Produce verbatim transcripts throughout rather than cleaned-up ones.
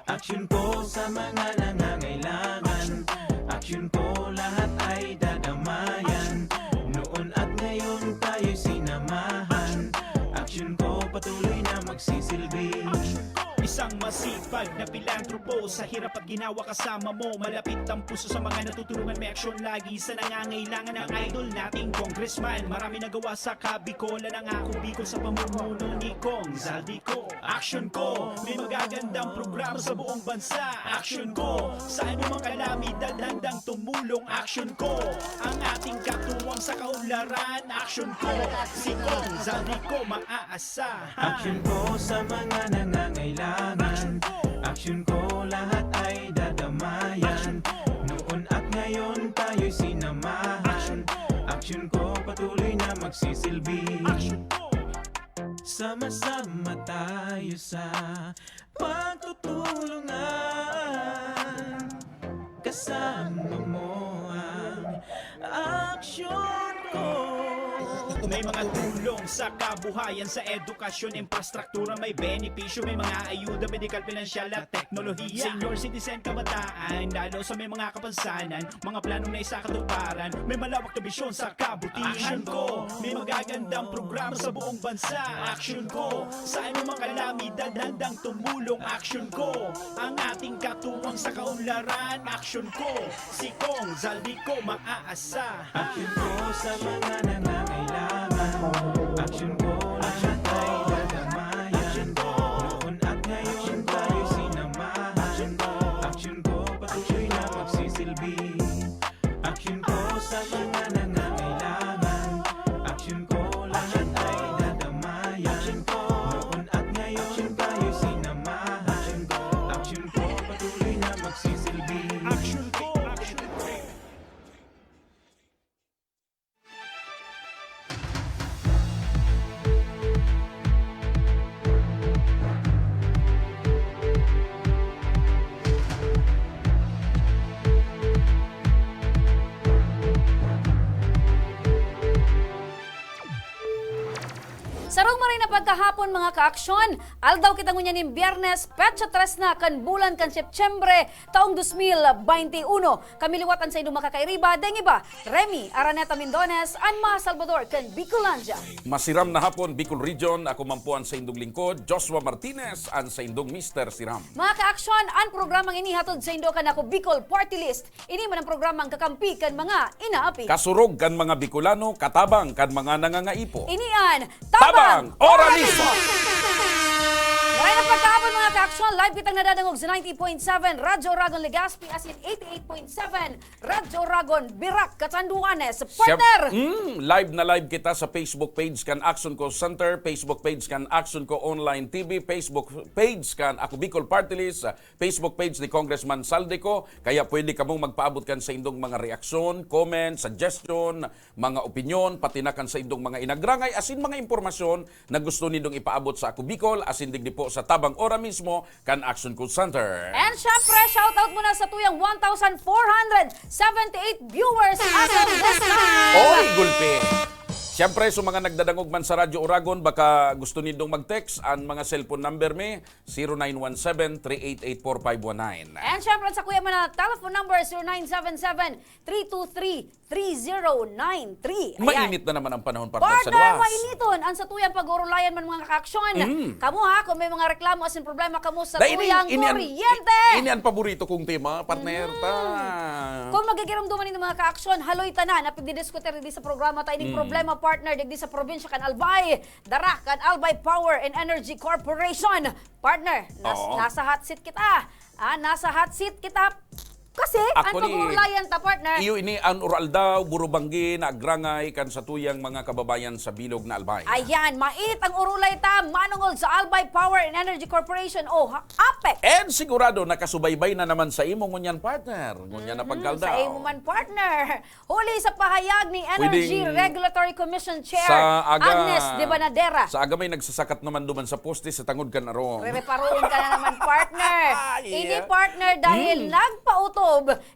Aksyon ko sa mga nangangailangan. Aksyon ko, lahat ay dadamayan. Noon at ngayon tayo'y sinamahan. Aksyon ko, patuloy na magsisilbi. Isang masipag na pilantropo, sa hirap at ginawa kasama mo. Malapit ang puso sa mga natutulungan, may aksyon lagi sa nangangailangan. Ang idol nating congressman, marami nagawa sa Kabikolan. Ang Ako Bicol sa pamumuno ni Cong Zaldy Co. Aksyon ko, may magagandang programa sa buong bansa. Aksyon ko, sa anumang kalamidad handang tumulong. Aksyon ko, ang ating katuwang sa kaunlaran. Aksyon ko, si Cong Zaldy Co maaasahan. Aksyon ko sa mga nangangailangan. Aksyon ko, lahat ay dadamayan. Noon at ngayon tayo'y sinamahan. Aksyon ko, patuloy na magsisilbi. Sama-sama tayo sa pagtutulungan. Kasama mo ang aksyon ko. May mga tulong sa kabuhayan, sa edukasyon, infrastruktura, may benepisyo, may mga ayuda, medikal, pinansyal at teknolohiya. Senior citizen, kabataan, lalo sa may mga kapansanan, mga planong naisakatuparan, may malawak na bisyon sa kabutihan. Aksyon ko, may magagandang programa sa buong bansa. Aksyon ko, sa anumang kalamidad handang tumulong. Aksyon ko, ang ating katuwang sa kaunlaran. Aksyon ko, si Cong Zaldy Co maaasahan. Aksyon ko sa mga nangangailangan. Aksyon ko, lahat ay dadamayan. Noon at ngayon tayo sinamahan. Aksyon ko, patuloy na magsisilbi. Aksyon ko sa mga nangangailangan. Aksyon ko, lahat ay dadamayan. Noon at ngayon tayo sinamahan. Aksyon ko, patuloy na magsisilbi. Aksyon ko, aksyon ko. Sarong maray na pagkahapon, mga kaaksyon. Aldaw kita ngunyan nin Biyernes, petsa tres na kan bulan kan Setyembre, taong dos mil baynte uno. Kami liwat an saindong makakairiba, daing iba, Remy Araneta Mindones, an mga Salvador kan Bicolandia. Masiram na hapon, Bicol Region. Ako man po an saindong lingkod, Joshua Martinez, an saindong Mister Siram. Mga kaaksyon, an programang ini hatod saindo kan Ako Bicol Party List. Ini man an programang kakampi kan mga inaapi. Kasurog kan mga Bicolano, katabang kan mga nangangaipo. Ini an Tabang Ora Mismo! Maray na pagkahapon, mga kaaksyon. Live kitang nadadangog sa ninety point seven Radyo Oragon Legazpi, asin eighty-eight point seven Radyo Oragon Virac, Catanduanes. Partner! Siyem-, mm, live na live kita sa Facebook page kan Action Call Center, Facebook page kan Action Co Online T V, Facebook page kan Ako Bicol Party List, Facebook page ni Congressman Zaldy Co, kaya pwede kamong magpaabot kan saindong mga reaksyon, comment, suggestion, mga opinyon, pati na kan saindong mga inagrangay asin mga impormasyon na gusto nindong ipaabot sa Ako Bicol asin digdi po sa Tabang Ora Mismo kan Action Call Center. And syempre, shoutout muna sa tuyang one thousand four hundred seventy-eight viewers as of this time. Oy, gulpi! Siyempre, sa mga nagdadangog man sa Radyo Oragon, baka gusto nindong mag-text, ang mga cellphone number mi, zero nine one seven, three eight eight, four five one nine. And syempre, sa kuya mo na telephone number, zero nine seven seven, three two three, three zero nine three. Ayan. Mainit na naman ang panahon, partner, sa luwas. Partner, mainiton ang satuyang pag-urulayan man, mga kaaksyon. Mm. Kamo, ha, kung may mga reklamo asin problema kamo sa tuyang kuryente. Ini, ini, ini an paborito kong tema, partner, ta. Kung magigiromdoman nindo, mga kaaksyon, haloy tanan na pagdidiskutir digdi sa programa ta, ining problema, partner, digdi sa probinsya kan Albay. Dara kan Albay Power and Energy Corporation. Partner, nas-, nasa hot seat kita. Ah, nasa hot seat kita. Kasi, an pag-urulayan ta, partner. Iyo ini an Oro Aldaw, Buro Banggi, na agrangay kan satuyang mga kababayan sa bilog na Albay. Ayan, mainit ang urulay ta, manongod sa Albay Power and Energy Corporation o ha-, APEC. And sigurado, nakasubaybay na naman sa imo ngunyan, partner. Ngunyan na pagkaldaw. Sa imo man, partner. Huli sa pahayag ni Energy Regulatory Commission Chair Agnes de Banadera. Sa aga may nagsasakat naman duman sa poste sa tangod kan arong. Rereparoon ka na naman, partner. Ini, partner, dahil nagpautob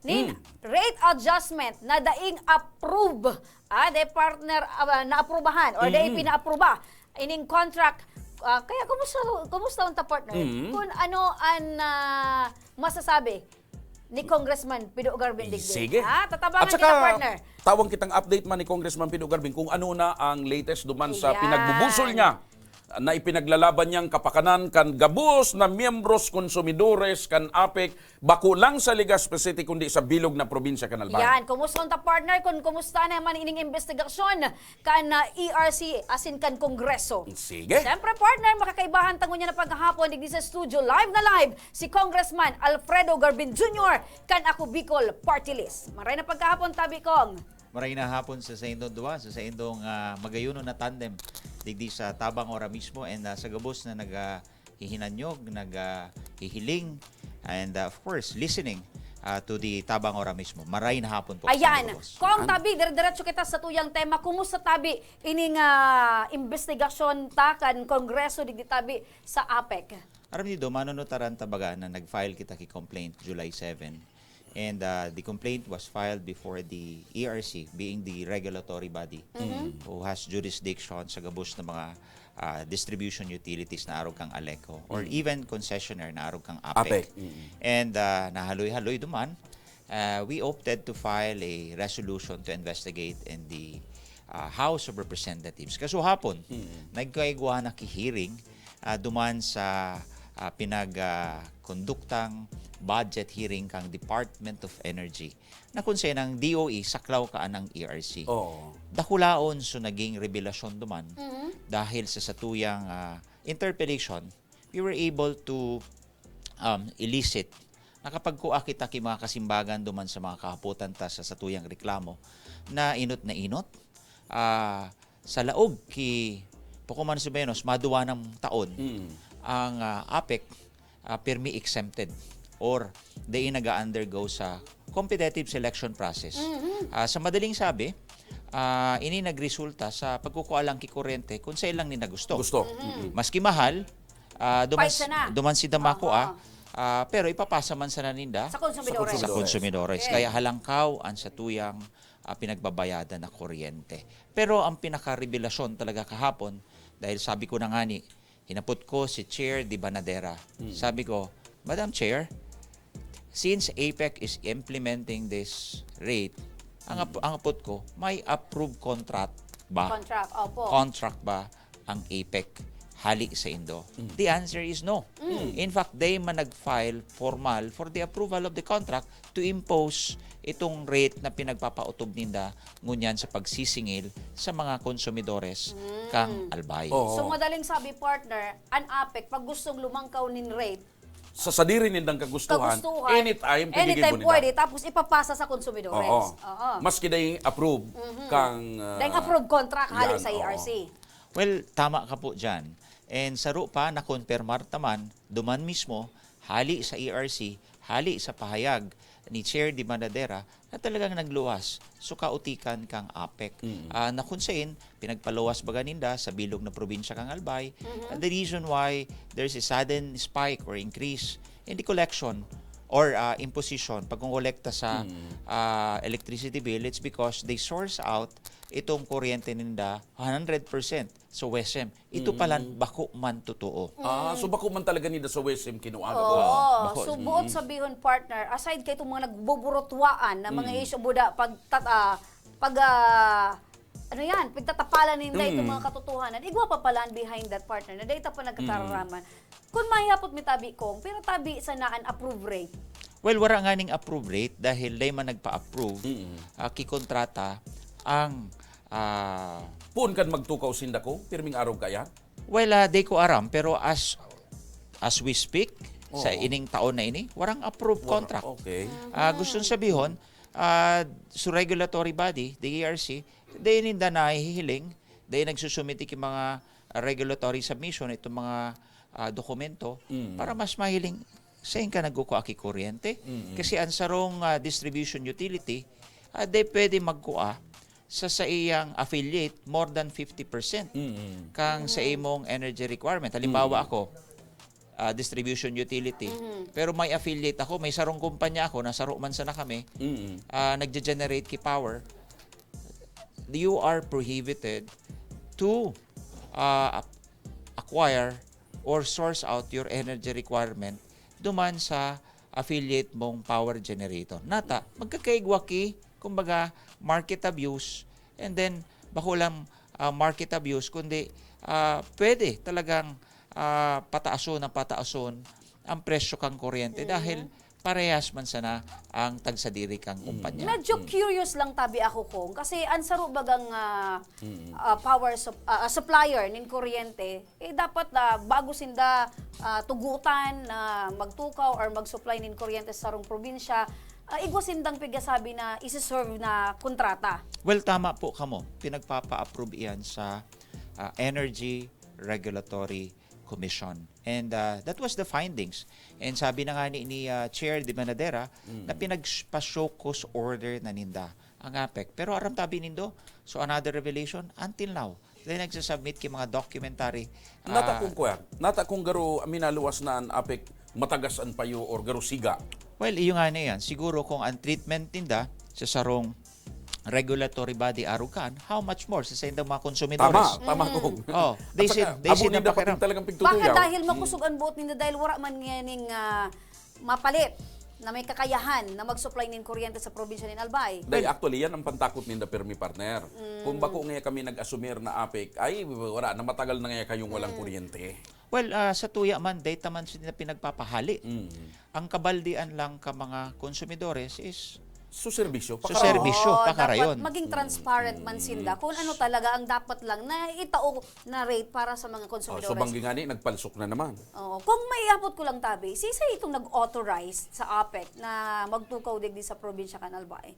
nin rate adjustment na daing approve, ah, de partner, ah, naaprubahan or de Mm. pinaapruba ining contract. Ah, kaya kumusta, kumusta unta, partner? Mm. Kung ano ang, ah, masasabi ni Congressman Pido Garvin digdi? Sige. Ah, tatabang At saka, kita, partner. Tawang kitang update man ni Congressman Pido Garvin kung ano na ang latest duman sa Ayan. pinagbubusol niya na ipinaglalaban niyang kapakanan kan gabos na miyembros konsumidores kan APEC, bako lang sa Legazpi City, kundi sa bilog na probinsya kan Albay. Yan. Kumusta unta, partner, kung kumusta naman ining investigasyon kan, ah, E R C asin kan Kongreso? Sige. Siyempre, partner, makakaibahan ta ngunyan na paghahapon digdi sa studio, live na live, si Congressman Alfredo Garvin Junior kan Ako Bicol Party List. Maray na pagkahapon, Tabi Kong. Maray na hapon sa saindong duwa, sa saindong, ah, magayunon na tandem digdi sa Tabang Ora mismo, and, ah, sa gabos na nag, ah, hihinanyog, nag, ah, hihiling, and, ah, of course, listening, ah, to the Tabang Ora mismo. Maray na hapon po sa Ayan. gabos. Kong An- Tabi, dire-diretso kita sa tuyang tema. Kumusta, Tabi, ining, ah, investigasyon ta kan Kongreso digdi, Tabi, sa APEC? Aram nindo, manunutaran ta baga na nag-file kita ki complaint July seven. And, uh, the complaint was filed before the E R C, being the regulatory body Mhm. who has jurisdiction sa gabos na mga, uh, distribution utilities na arog kang ALECO or Mm. even concessionaire na arog kang APEC. APEC, mm. And, uh, nahaloy-haloy duman, uh, we opted to file a resolution to investigate in the, uh, House of Representatives. Kasuhapon, Mm. nagkaigwa na ki hearing, uh, duman sa, uh, pinag, uh, konduktang budget hearing kang Department of Energy na kun saen ang D O E saklaw kaan ang E R C. Oo. Dakulaon so naging rebelasyon duman Mhm. dahil sa satuyang, ah, interpellation, we were able to, um, elicit, nakapagkua kita ki mga kasimbagan duman sa mga kahapotan ta sa satuyang reklamo na inot na inot, ah, sa laog ki, poko man o menos, maduwa nang taon, Mm. ang, ah, APEC, ah, pirmi exempted or dai naga-undergo sa competitive selection process. Mhm. Ah, sa madaling sabi, ah, ini nagresulta sa pagkukua lang ki kuryente kung saen lang ninda gusto. Gusto. Mhm. Mm. Maski mahal, ah, duman Fight sana. duman sinda makua, Aha. ah, pero ipapasa man sana ninda Sa konsumidores. sa konsumidores. Yes. Kaya halangkaw an satuyang, ah, pinagbabayadan na kuryente. Pero ang pinakarebelasyon talaga kahapon, dahil sabi ko na ngani, hinapot ko si Chair de Banadera. Hmm. Sabi ko, "Madam Chair, since APEC is implementing this rate, ang ap-, Hmm. ang apot ko, may approved contract ba?" Contract, opo. Contract ba ang APEC hali sa indo? Hmm. The answer is no. Hmm. In fact, they man nag-file formal for the approval of the contract to impose itong rate na pinagpapautob ninda ngunyan sa pagsisingil sa mga konsumidores Mm. kang Albay. Oo. So, madaling sabi, partner, an APEC, pag gustong lumangkaw nin rate, Sa sadiri nindang kagustuhan, kagustuhan, anytime, anytime pwede ginibo ninda. Pwede, tapos ipapasa sa konsumidores. Oo. Oo. Maski dai approve Mhm. kang, ah, Dai approve contract hali yan, sa oo. E R C. Well, tama ka po dyan. And saro pa, nakonpermar ta man, duman mismo, hali sa E R C, hali sa pahayag ni Chair de Banadera, na talagang nagluwas so kautikan kang APEC. Mm. Ah, na kung sain, pinagpaluwas baga ninda sa bilog na probinsya kang Albay. Mhm. And the reason why there's a sudden spike or increase in the collection or, ah, imposition, pagkongolekta sa, Mm. ah, electricity bill, it's because they source out itong kuryente ninda one hundred percent sa WESM. Ito Mm. palan, bako man totoo. Ah, so Mm. bako man talaga ninda sa WESM kinuha, Oo. gabos? Bako. So, buot Mm. sabihon, partner, aside kay itong mga nagbuburutuaan na mga Mm. issue, buda, pag tat-, ah, pag, ah, ano yan, pagtatapalan ninda itong Mm. mga katotohanan, igwa pa palan behind that, partner, na dahil pa Mm. nagkakararaman. Kung mahihapot mi tabi, Kong, pero tabi sana an approve rate. Well, wara nganing approve rate dahil dai man nagpa-approve, Mm. ah, ki kontrata ang, ah, Poon kan magtukaw sinda, Kong, pirming arog kaya? Well, ah, di ko aram, pero as, as we speak, sa Oo. ining taon na ini, warang approve Wara, contract. Okay. Ah, Mhm. gustong sabihon, ah, so regulatory body, the E R C, di ninda nahihiling, di nagsusumiti ki mga regulatory submission, itong mga, ah, dokumento, Mm. para mas mahiling, sain ka nagkukua ki kuryente? Mm. Kasi ang sarong, ah, distribution utility, ah, di pwede magkua sa saiyang affiliate more than fifty percent Mm. kang sa Mm. imong energy requirement. Halimbawa Mm. ako, ah, distribution utility. Pero may affiliate ako, may sarong kumpanya ako, nasaro man sana kami, Mm. ah, nagge-generate ki power, you are prohibited to ah, ap- acquire or source out your energy requirement duman sa affiliate mong power generator. Nata, magkakaigwa ki, kumbaga, market abuse, and then, bako lang ah, market abuse, kundi ah, pwede talagang ah, pataason na pataason ang presyo kang kuryente dahil parehas man sana ang tagsadiri kang kumpanya. Medyo curious lang tabi ako, Kong, kasi ang saro bagang ah, ah, power sup- ah, ah, supplier nin kuryente, eh dapat ah, bago sinda ah, tugutan na magtukaw or mag-supply nin kuryente sa sarong probinsya, ah, igwa sindang pigasabi na isi-serve na kontrata. Well, tama po kamo. Pinagpapa-approve iyan sa ah, Energy Regulatory Commission. And ah, that was the findings. And sabi na nga ni, ni ah, Chair de Manadera na pinagpa-show cause order na ninda ang APEC. Pero aram tabi nindo, so another revelation, until now, dai nagsasubmit ki mga documentary. ah, Nata kung kuya, nata kung garo minaluwas na an APEC, matagas an payo or garo siga. Well, iyo nga na yan. Siguro kung ang treatment ninda sa sarong regulatory body arog kan, how much more sa saindang mga Tama, konsumidores? tama kung. Oh, they At should, saka, they abo should ninda na pakiram. pating talagang Baka pigtutuyaw. Dahil makusog ang buot ninda dahil wala man nganing ah, mapalit na may kakayahan na mag-supply nin kuryente sa probinsya nin Albay. Dahil actually, yan ang pantakot ninda, Permi, partner. Kung bako nga kami nag-asumir na APEC, ay, wala na, matagal na nga kayong walang kuryente. Well, ah, sa tuya man, data man sila pinagpapahali. Mm. Ang kabaldian lang ka mga konsumidores is So, serbisyo. So, pakaraw- serbisyo, Oo, pakarayon. Dapat maging transparent man sinda kung ano talaga ang dapat lang na itao na rate para sa mga Oh, konsumidores. so, banggi nga ni, nagpalsok na naman. Oo. Kung may abot ko lang tabi, sisay itong nag-authorize sa APEC na magtukaw digdi sa probinsya kan Albay?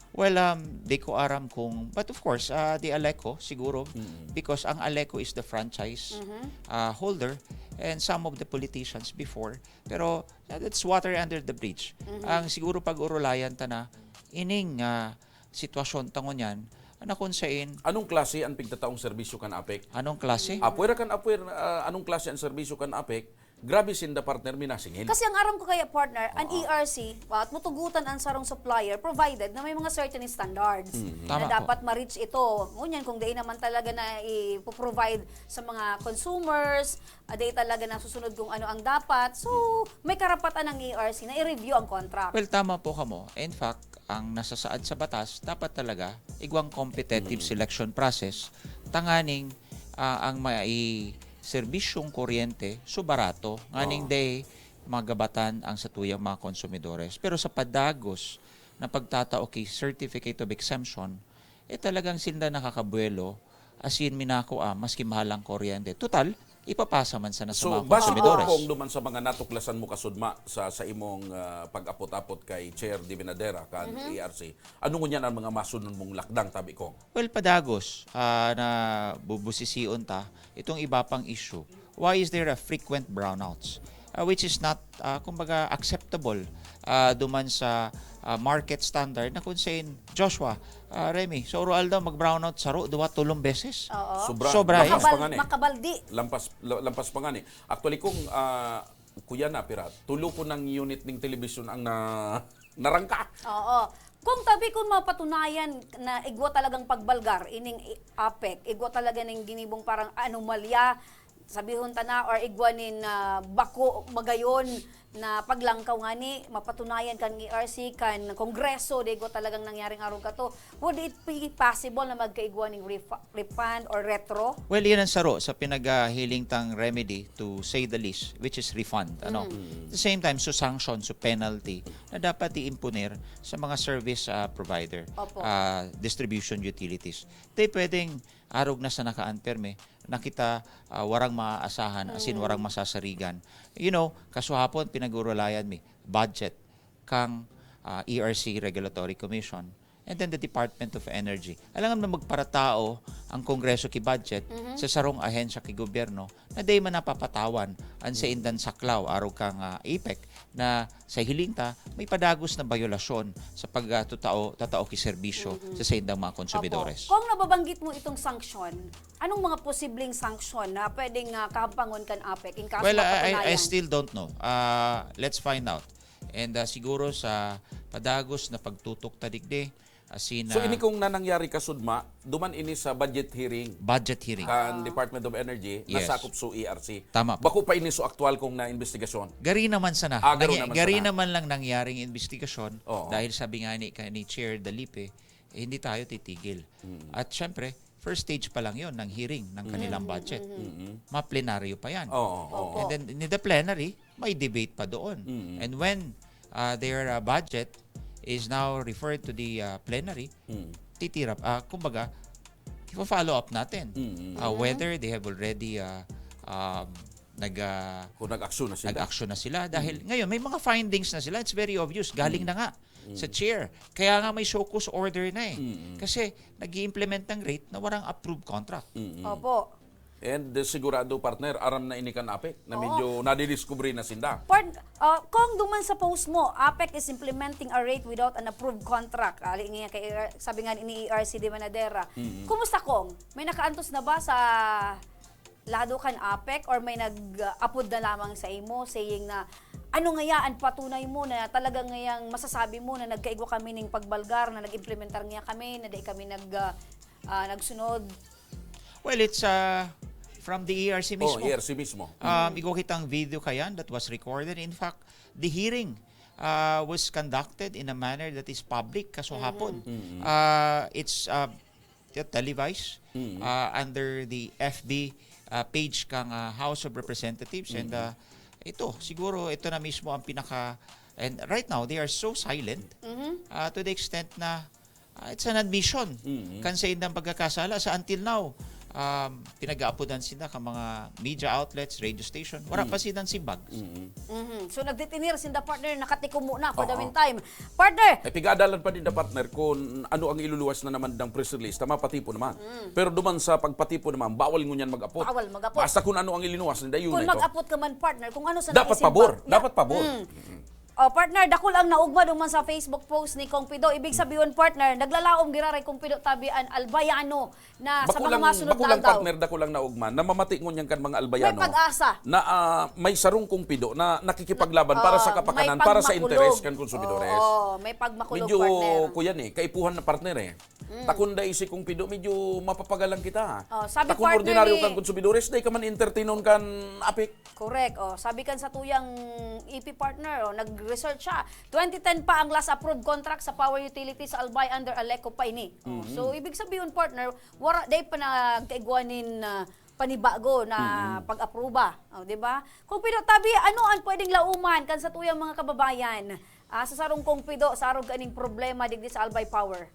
Well, um, di ko aram kung, but of course, ah, the ALECO siguro, because ang ALECO is the franchise ah, holder and some of the politicians before, pero ah, that's water under the bridge. Ang siguro pag-urulayan ta na, ining ah, sitwasyon ta ngunyan, na kung sain, Anong klase ang pigtataong serbisyo kan APEC? anong klase? Apwera kan apwera, ah, anong klase ang serbisyo kan APEC? Grabe sinda, partner, minasingil. Kasi ang aram ko kaya, partner, ang E R C, at mutugutan ang sarong supplier provided na may mga certain standards Tama na po. dapat ma-reach ito. Ngunyan, kung dai naman talaga na i-provide sa mga consumers, ah, dai talaga nasusunod kung ano ang dapat. So, may karapatan ang E R C na i-review ang contract. Well, tama po kamo. In fact, ang nasasaad sa batas, dapat talaga igwang competitive selection process tanganing ah, ang mai serbisyong kuryente so barato, nganing day magabatan ang satuyang mga konsumidores. Pero sa padagos na pagtatao ki certificate of exemption, eh talagang sinda nakakabuelo, asin minako ah, maski mahal ang kuryente. Total, ipapasa man sana sa So, mga base po konsumidores. Kong duman sa mga natuklasan mo kasudma sa, sa imong ah, pag-apot-apot kay Chair de Binadera kan E R C, ano ngunyan ang mga masunod mong lakdang, tabi Kong? Well, padagos ah, na bubusision ta itong iba pang issue. Why is there a frequent brownouts? Ah, which is not, ah, kumbaga, acceptable ah, duman sa ah, market standard na kung saan, Joshua, ah, Remy, sa Oroaldaw mag-brownout saro, duwa, tulong beses. Oo. Sobra. Sobra, eh. Lampas pa nga ni. Makabaldi. Lampas, la- lampas pa nga ni. Actually, kung ah, kuya na, pira, tulo ko ng unit ng television ang na, narangka. Oo. Kung tabi, kung mapatunayan na igwa talagang pagbalgar, ining i- APEC, igwa talaga ning ginibong parang anomalya, sabihon ta na, or igwa nin ah, bako magayon na paglangkaw nga ni, mapatunayan kan E R C, kan Kongreso, di igwa talagang nangyaring arog kato, would it be possible na magkaigwa ning refu- refund or retro? Well, yun ang saro sa pinaghiling tang remedy, to say the least, which is refund. Ano? At the same time, so sanction, so penalty na dapat iimponer sa mga service ah, provider, Opo. ah, distribution utilities. Di pwedeng arog na sa nakaanperme, na kita ah, warang maaasahan, asin warang masasarigan. You know, kasuhapon, pinag-urulayan mi, budget kang ah, E R C Regulatory Commission and then the Department of Energy. Alangan na magparatao ang Kongreso ki budget sa sarong ahensya ki gobyerno na dai man napapatawan an saindang saklaw arog kan, ah, APEC na sa hiling ta may padagos na bayolasyon sa pagtatao tatao ki serbisyo sa saindang mga konsumidores. Opo. Kung nababanggit mo itong sanksyon, anong mga posibleng sanksyon na pwedeng, ah, kahampangon kan APEC in kaso Well, I, I, I mapatunayan? Still don't know. Ah, let's find out. And, ah, siguro sa padagos na pagtutok ta digdi, asin So na ini kung nanangyari kasudma, duman ini sa budget hearing budget hearing. kan Department of Energy, Yes. nasakop so E R C. Tama po. Bako pa ini so aktual kong na investigasyon. Gari naman sana. Ah, garo Nangy- naman gari sana. naman lang nangyaring investigasyon Oo. dahil sabi nga ni, ka- ni Chair Dalipe, eh, hindi tayo titigil. At syempre, first stage pa lang yon ng hearing ng kanilang budget. Ma-plenaryo pa yan. Oo, oo. Opo. And then in the plenary, may debate pa doon. And when uh, their uh, budget is now referred to the uh, plenary, titira, ah, kumbaga, i-follow up natin uh, whether they have already uh, um, nag, uh, Kung nag-aksyon na sila. nag-action na sila. Dahil ngayon, may mga findings na sila. It's very obvious. Galing na nga sa chair. Kaya nga may show cause order na eh. Kasi nag implement ng rate na walang approved contract. Opo. And uh, sigurado, partner, aram na ini kan APEC na medyo nadidiscovery na sinda. Part, ah, kung duman sa post mo, APEC is implementing a rate without an approved contract. Ali nga kay, sabi nga ni E R C de Manadera. Kumusta, Kong? May nakaantos na ba sa lado kan APEC or may nag-apod na lamang sa imo saying na ano ngaya an patunay mo na talagang ngayang masasabi mo na nagkaigwa kami ning pagbalgar, na nag-implementar niya kami, na dai kami nag, ah, ah, nagsunod? Well, it's uh, from the E R C mismo. Oh, E R C mismo. Um, igwa kitang video kayan that was recorded. In fact, the hearing uh, was conducted in a manner that is public kasuhapon. Uh, it's uh, televised uh, under the F B uh, page kang uh, House of Representatives and uh, ito, siguro ito na mismo ang pinaka, and right now they are so silent uh, to the extent na uh, it's an admission kan saindang pagkakasala sa until now. Um, pinag-aapodan sila ka mga media outlets, radio station. Wala pa silang simbag. Mhm. So nagtitinir sinda, partner, nakatikom muna for the Oo. meantime. Partner, Eh, pigadalan pa din na, partner, kung ano ang iluluwas na naman ng press release. Tama, patipo naman. Pero duman sa pagpatipo naman, bawal ngunyan mag-apot. Bawal mag-apot. Basta kung ano ang ilinuwas, hindi yun kung na ito. Mag-apot ka man, partner, kung ano sa Dapat naisimbag. pabor. Yeah. Dapat pabor. Mm. Oh, partner, dakul ang naugma duman sa Facebook post ni Kong Pido. Ibig sabihin, partner, naglalaom girare Kong Pido tabi an Albayano na sa Bako mga lang, masunod bako na lang, aldaw. partner, dako lang naugma na mamati ngunyan kan mga Albayano May pag-asa. Na ah, may sarong Kong Pido na nakikipaglaban Na- para sa ah, kapakanan, may para sa pagmakulog. interes kan konsumidores. Oo, may pagmakulog, Medyo, partner. kuyan eh, kaipuhan na, partner eh. Takon dai si Kong Pido, medyo mapapagalang kita. Oh, sabi, Takon partner, ordinaryo ni- kan konsumidores, dai ka man entertainon kan APEC. Correct. Oh, sabi kan satuyang E P partner, oh, nag-research siya. Twenty ten pa ang last approved contract sa power utility sa Albay under Aleco pa ini. Oh, So, ibig sabihin, partner, wara day pa nagkaigwa nin ah, panibago na pag-aproba. Oh, di ba? Kung pinotabi, ano ang pwedeng lauman kan satuyang mga kababayan ah, sa sarong Kong Pido, sa arog kaning problema digdi sa Albay Power?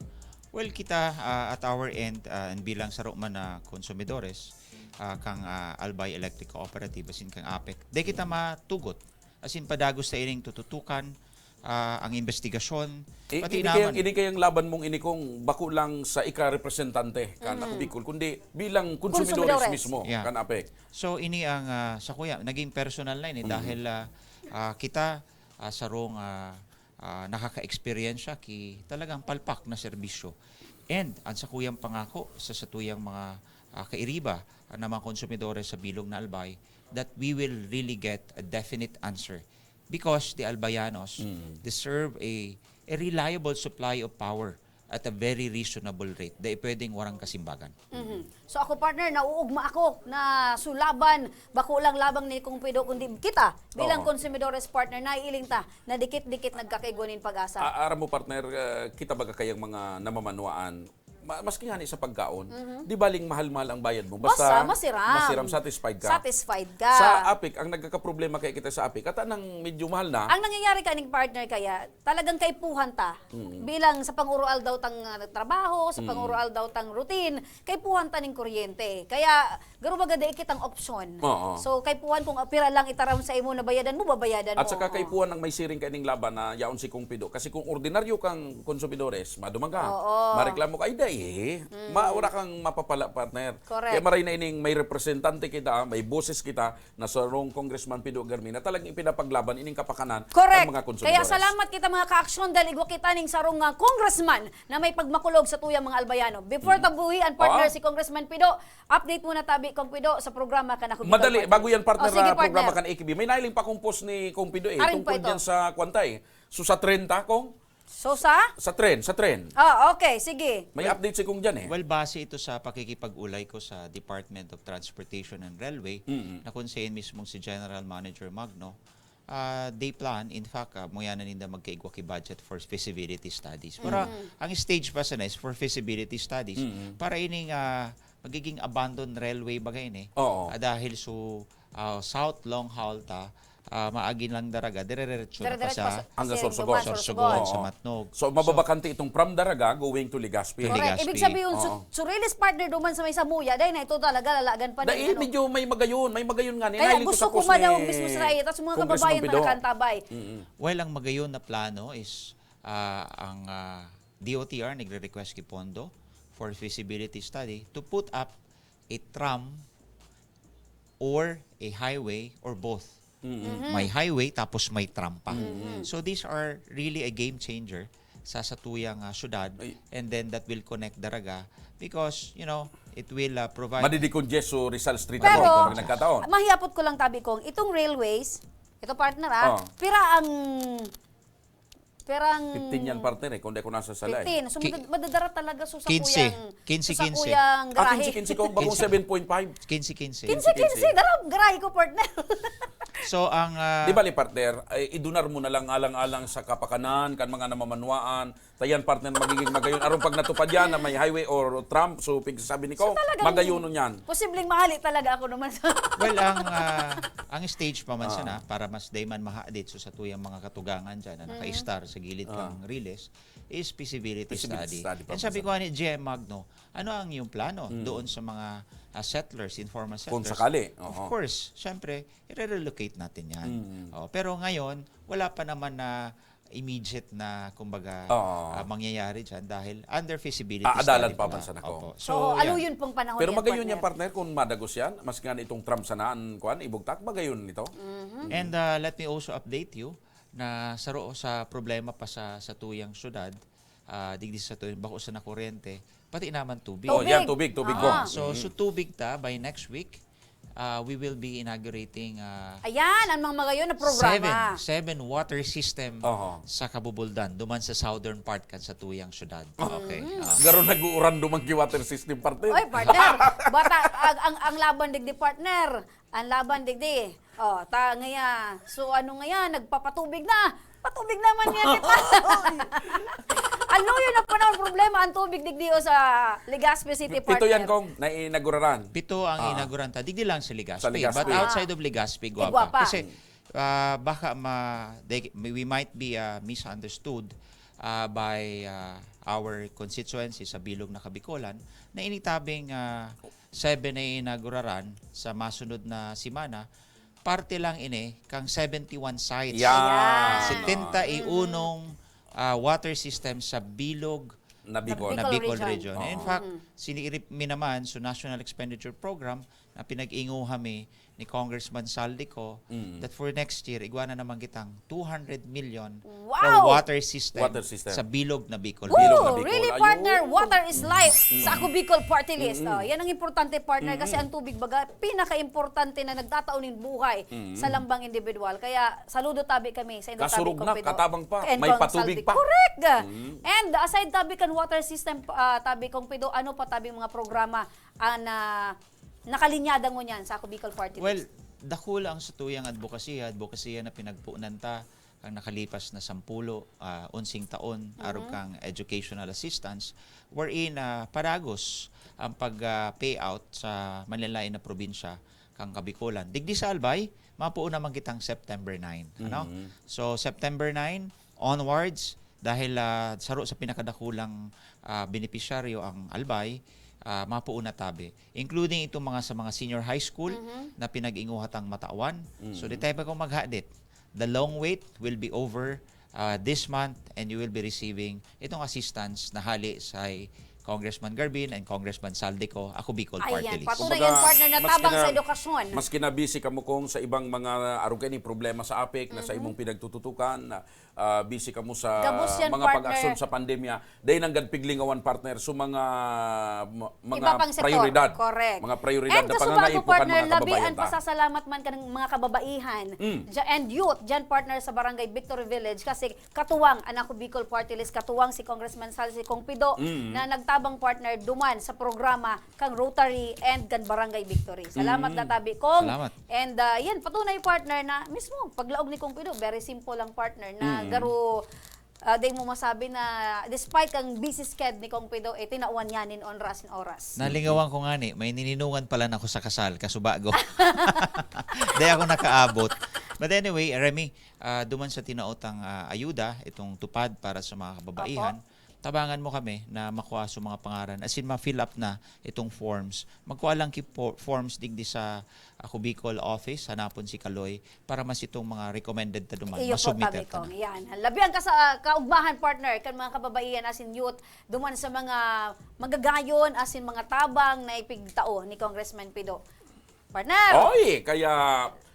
Well, kita ah, at our end, ah, and bilang saro man na konsumidores, ah, kang ah, Albay Electric Cooperative, asin kang APEC, di kita matugot. Asin padagos ta ining tututukan, ah, ang investigasyon, I- pati ini kayang, naman. ini kayang laban mong ini kung bako lang sa ika-representante kan Ako Bicol, kundi bilang konsumidores Konsumidores. mismo Yeah. kan APEC. So ini ang ah, sa kuya, naging personal na ini dahil ah, ah, kita ah, sarong ah, ah, nakaka-experience siya ki talagang palpak na serbisyo. And ang sa kuyang pangako sa satuyang mga ah, kairiba ah, na mga konsumidores sa bilog na Albay that we will really get a definite answer because the Albayanos deserve a a reliable supply of power at a very reasonable rate. Dai pwedeng warang kasimbagan. Mhm. So ako, partner, nauugma ako na sulaban, bako lang labang ni Kong Pido, kundi kita bilang Oo. konsumidores, partner, naiiling ta na dikit-dikit nagkakaigwa nin pag-asa. A- aram mo, partner, ah, kita baga kayang mga namamanwaan, ma- maski nga ni sa pagkaon, di baling mahal-mahal ang bayad mo. Basta Basta, masiram. masiram, satisfied ka. Satisfied ka. Sa APEC, ang nagkakaproblema kaya kita sa APEC, at anang medyo mahal na, Ang nangyayari kaning, partner, kaya talagang kaipuhan ta bilang sa pang-uroaldaw tang ah, trabaho, sa pang-uroaldaw tang routine, kaipuhan ta ning kuryente. Kaya garo baga dai kitang opsyon. Oo. So kaipuhan kung apira lang itaram sa imo na bayadan mo, babayadan At mo. saka Oo. kaipuhan ang may siring kaining laban na yaon si Kong Pido. Kasi kung ordinaryo kang konsumidores, maduman ka. Oo. Mareklamo ka, ay day, Eh, ma-, wala kang mapapala, partner. Correct. Kaya maray na ining may representante kita, may boses kita na sarong Congressman Pido Garmin na talagang ipinapaglaban ining kapakanan Correct. ng mga konsumidores. Kaya salamat kita, mga ka-aksyon, dahil igwa kita ning sarong, ah, congressman na may pagmakulog sa tuyang mga Albayano. Before tabuhi ang partner Ah. si Congressman Pido, update muna tabi, Kong Pido, sa programa kan Ako Bicol Madali, Party. bago yan, partner, Oh, sige, ah, programa partner. kan A K B. May nailing pa kong post ni Kong Pido eh. Aring pa Tungkol ito. dyan sa, kwan ta eh. So, sa trenta, Kong? So, sa? Sa trend, sa trend. Ah, okay, sige. May update si Kong dyan eh. Well, base ito sa pakikipag-ulay ko sa Department of Transportation and Railway, na kung saan mismong si General Manager Magno, ah, they plan, in fact, uh, muya na ninda magkaigwa ki budget for feasibility studies. Para ang stage pa sana is for feasibility studies. Para ining ah, magiging abandoned railway baga ini. Oo. Ah, dahil so ah, South Long Haul ta, ah, maagi lang Daraga, dire-diretso na pa Dire-diretso sa pa sa- Hanggang sa Sorsogon. Duman, Sorsogon, Sorsogon. sa Oo. Matnog. So, mababa kanti itong from Daraga going to Legazpi. Correct. Correct. Legazpi. Ibig sabihin, Oo. su- Surilis partner duman sa may Samuya, dahil na ito talaga lalagan pa Dahil nin, ano. medyo may magayon, may magayon nga. Kaya Nailing ko gusto sa ko post madaw ni mismo sa ita, sa mga Congressman kababayan Pido. manakantabay. Well, ang magayon na plano is ah, ang ah, D O T R nagre-request ki pondo for feasibility study to put up a tram or a highway or both. May highway tapos may tram pa. So these are really a game changer sa satuyang ah, syudad, Ay. And then that will connect Daraga because, you know, it will ah, provide Madidikongest so Rizal Street Pero, ako pag nagkataon. mahiyapot ko lang tabi, Kong, itong railways, ito, partner, ah, Oh. pira ang, pirang Fifteen yan, partner eh, kung di ako nasa sala eh. Fifteen. So, Ki- madad- madadara talaga so sa Quince. kuyang, Quince, so sa quince. kuyang Ah, garahe. quince, quince, Kong, bakong seven point five. Quince, quince. Quince, quince. Darab, garahe ko, partner. So, ang ah, Di ba, partner, ay, idunar mo na lang alang-alang sa kapakanan, kan mga namamanwaan, tayan, partner, magiging magayon. Aron pag natupad yan na may highway or tram, so, pigsasabi ni Kong, Talagang magayonon yan. Posibleng mahali talaga ako naman sa... Well, ang ah, ang stage pa man sana para mas dayman mahadit so sa tuyang mga katugangan diyan na naka-star sa gilid ng riles is feasibility, Feasibility study. study pa And sabi man ko nga ni G M Magno, ano ang iyong plano doon sa mga ah, settlers, informal Kung settlers? Sakali, Of oo. Course, syempre, i-relocate natin yan. Oh, pero ngayon, wala pa naman na immediate na, kumbaga, Oo. ah, mangyayari dyan dahil under feasibility Aadalan study pa na. man sana, Kong. Opo. So, yan. aluyon pong panahon Pero yan, magayon partner. Yan, partner, kung madagos yan, mas nga itong tram sanaan, kuan, ibugtak, magayon nito. And uh, let me also update you na saro sa problema pa sa sa tuyang syudad, ah, digdi sa tuyang bako sa nakuryente, pati naman tubig. Oh, Tubig. yan, tubig, tubig, Ah. Kong. So, so tubig ta, by next week, uh, we will be inaugurating uh, Ayan, ang mga magayon na programa. seven, seven water system Oho. sa Kabubuldan, duman sa southern part kan sa tuyang syudad. Okay. ah. Garo nag-uuran dumang ki water system, partner. Oy, partner. Bata, ang, ang, ang laban digdi, partner. Ang laban digdi. Oh, ta ngaya. So, ano ngaya? Nagpapatubig na. Patubig naman niya kita. Aluyon na panahon problema ang tubig digdi o sa Legazpi City, partner. Pito yan, Kong, na inaguraran. Pito ang inaguran ta. Digdi lang sa Legazpi. Sa Legazpi. But outside of Legazpi, Guapa. Guapa. Kasi, ah, baka ma, they, we might be ah, misunderstood ah, by ah, our constituency sa Bilog na Kabikolan na initabing ah, seven na inaguraran sa masunod na simana, parte lang ini kang seventy-one sites. Yan. Ang setenta y unong ah, water system sa Bilog Na Bicol. na Bicol Bicol region. region. In fact, siniirip mi naman sa National Expenditure Program na pinag-inguha mi ni Congressman Saldico that for next year, igwa na naman kitang two hundred million Wow! for water system, Water system. sa Bilog na Bicol. Woo! Bilog na Bicol. Really, Ayun. partner, water is life. Sa Ako Bicol Party List. Oh, yan ang importante, partner, kasi ang tubig, baga, pinaka-importante na nagtatao nin buhay sa lambang individual. Kaya, saludo tabi kami sa indo tabi, Kasurog na, Kong Pido. katabang pa. And May Kong patubig Saldi. Pa. Correct! And aside tabi kan water system, ah, tabi, Kong Pido, ano pa tabi mga programa ah, na nakalinyada ngunyan sa Ako Bicol Party Well, List? Dakula ang satuyang adbokasiya, adbokasiya na pinagpunan ta ang nakalipas na sampulo, ah, onsing taon, arog kang educational assistance, wherein ah, padagos ang pag-payout sa manlalain na probinsya kang Kabikolan. Digdi sa Albay, mapuon naman kitang September nine. Ano? So, September nine onwards, dahil ah, saro sa pinakadakulang ah, benepisyaryo ang Albay, ah, mapuon na tabi. Including itong mga sa mga senior high school na pinag-inguhatang matawan. So, di tayo pa kung maghadit. The long wait will be over uh, this month and you will be receiving itong assistance na hali sa Congressman Garbin and Congressman Zaldy Co, Ako Bicol Party Ayan, List. Patunay Kumbaga, yan, partner, na maski tabang na, sa edukasyon. Maski na busy kamo kung sa ibang mga arog kaini problema sa APEC na sa Mm-hmm. imong pinagtututukan, ah, busy kamo sa Gabos yan, mga partner. pag-aksyon sa pandemya, dai nanggad piglingawan, partner, so mga, ma-, mga Iba pang sektor. prioridad. Correct. Mga prioridad And na kasubago, pangangaipo kan partner, mga labihan kababayan ta. pasasalamat man kan mga kababaihan Mm. dya-, and youth dyan, partner, sa Barangay Victory Village kasi katuwang an Ako Bicol Party List, katuwang si Congressman Zaldy Cong Pido Mm. na nagtabang, partner, duman sa programa kang Rotary and kan Barangay Victory. Salamat, Mm. Databi Cong. Salamat. And, ah, yan, patunay, partner, na mismo, paglaog ni Cong Pido, very simple lang, partner, na Mm. garo, ah, dai mo masabi na despite kang busy sched ni Cong Pido, eh, tinawan niya nin onra asin oras. Nalingawan ko ngani, may nininungan pala na ako sa kasal, kasubago. Dai ako nakaabot. But anyway, Remy, ah, duman sa tinaotang, ah, ayuda, itong TUPAD para sa mga kababaihan, Opo. tabangan mo kami na makua sa mga pangaran. As in, ma-fill up na itong forms. Magkua lang ki po-, forms digdi sa Ako Bicol office, hanapon si Kaloy, para mas itong mga recommended ta duman, Iyo po, masubmit tabi ta na. Kong. Yan. Labi ang kasa-, kaugmahan, partner, kan mga kababaihan, as in youth, duman sa mga magagayon, as in mga tabang na ipigtao ni Congressman Pido. Partner! Oy, kaya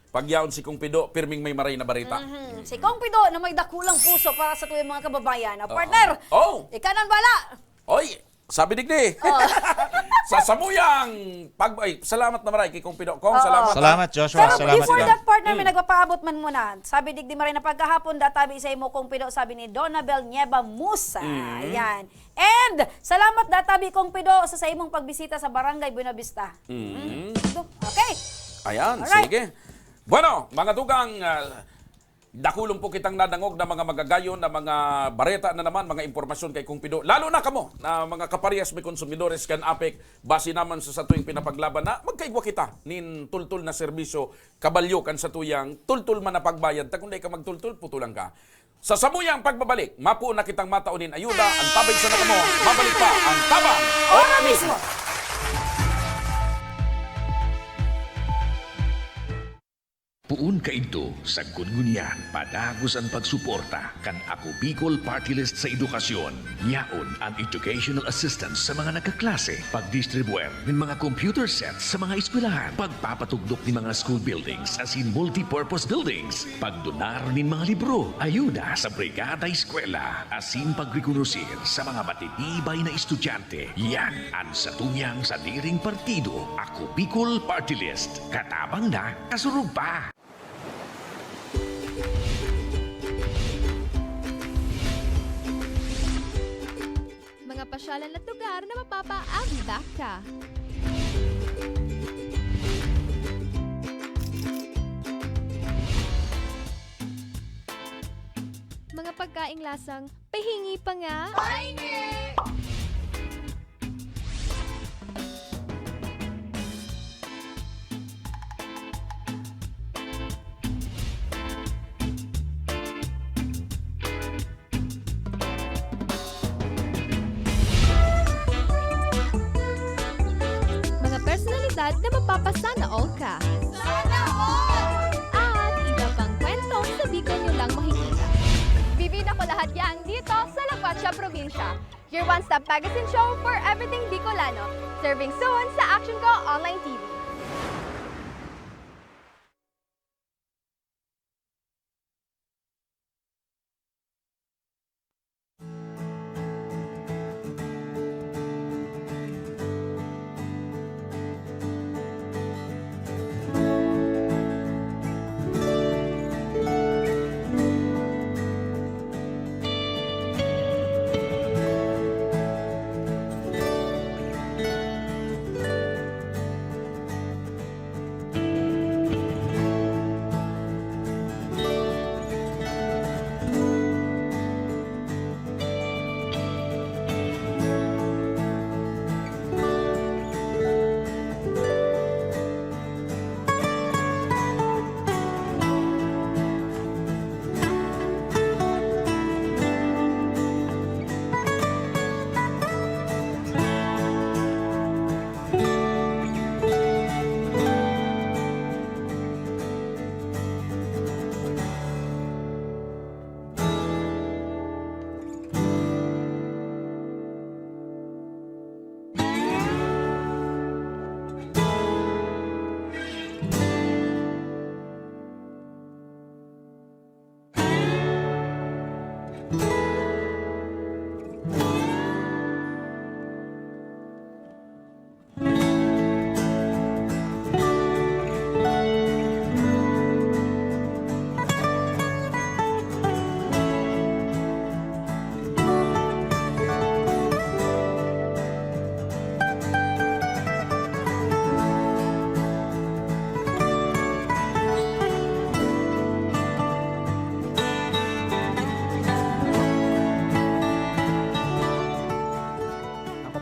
pagyaon si Cong Pido, pirming may maray na bareta. Mhm. Si Cong Pido na may dakulang puso para sa tuyang mga kababayan. O, Oo. partner, Oh! ikaw nang bala! Oy, sabi digdi. Oh. Sa samuyang pag-, ay, salamat na maray kay Cong Pido. Cong, Oo. salamat, ha? Salamat, Joshua. Pero Salamat, before Cong. that, partner, may Mm. nagpapaabot man muna. Sabi digdi maray na pagkahapon, databi sa imo, Cong Pido, sabi ni Donabel Nieva Musa. Mm. Ayan. And salamat, databi, Cong Pido, sa, sa imong pagbisita sa Barangay Buenavista. Mm. Mm. Okay. Ayan, Alright. sige. Bueno, mga tugang, ah, dakulon po kitang nadangog na mga magagayon na mga bareta na naman, mga impormasyon kay Cong Pido. Lalo na kamo na mga kaparehas mi konsumidores kan APEC, base naman sa satuyang pinapaglaban na magkaigwa kita nin tultol na serbisyo, kabalyo kan satuyang tultol man na pagbayad. Ta kung dai ka magtultol, putulan ka. Sa samuyang pagbabalik, mapoon na kitang matao nin ayuda. An tabang sana kamo, mabalik pa an Tabang Ora mismo. Poon kaidto, sagkod ngunyan, padagos an pagsuporta kan Ako Bicol Party List sa edukasyon. Yaon an educational assistance sa mga nagkaklase, pagdistribuer nin mga computer sets sa mga eskwelahan, pagpapatugdok nin mga school buildings asin multipurpose buildings, pagdonar nin mga libro, ayuda sa Brigada Eskwela, asin pagrekonosir sa mga matitibay na estudyante. Yan an satuyang sadiring partido, Ako Bicol Party List. Katabang na, kasurog pa! Mga pasyalan at lugar na mapapaabot ka. Mga pagkaing lasang pahingi pa nga. Pahingi! Mga personalidad na mapapasana all ka. Sana all! At iba pang kwentong sa Bicol nyo lang makikita. Bibida ko lahat yan dito sa La Cuacha Probinsya. Your one-stop magazine show for everything Bicolano. Serving soon sa Action Ko Online T V.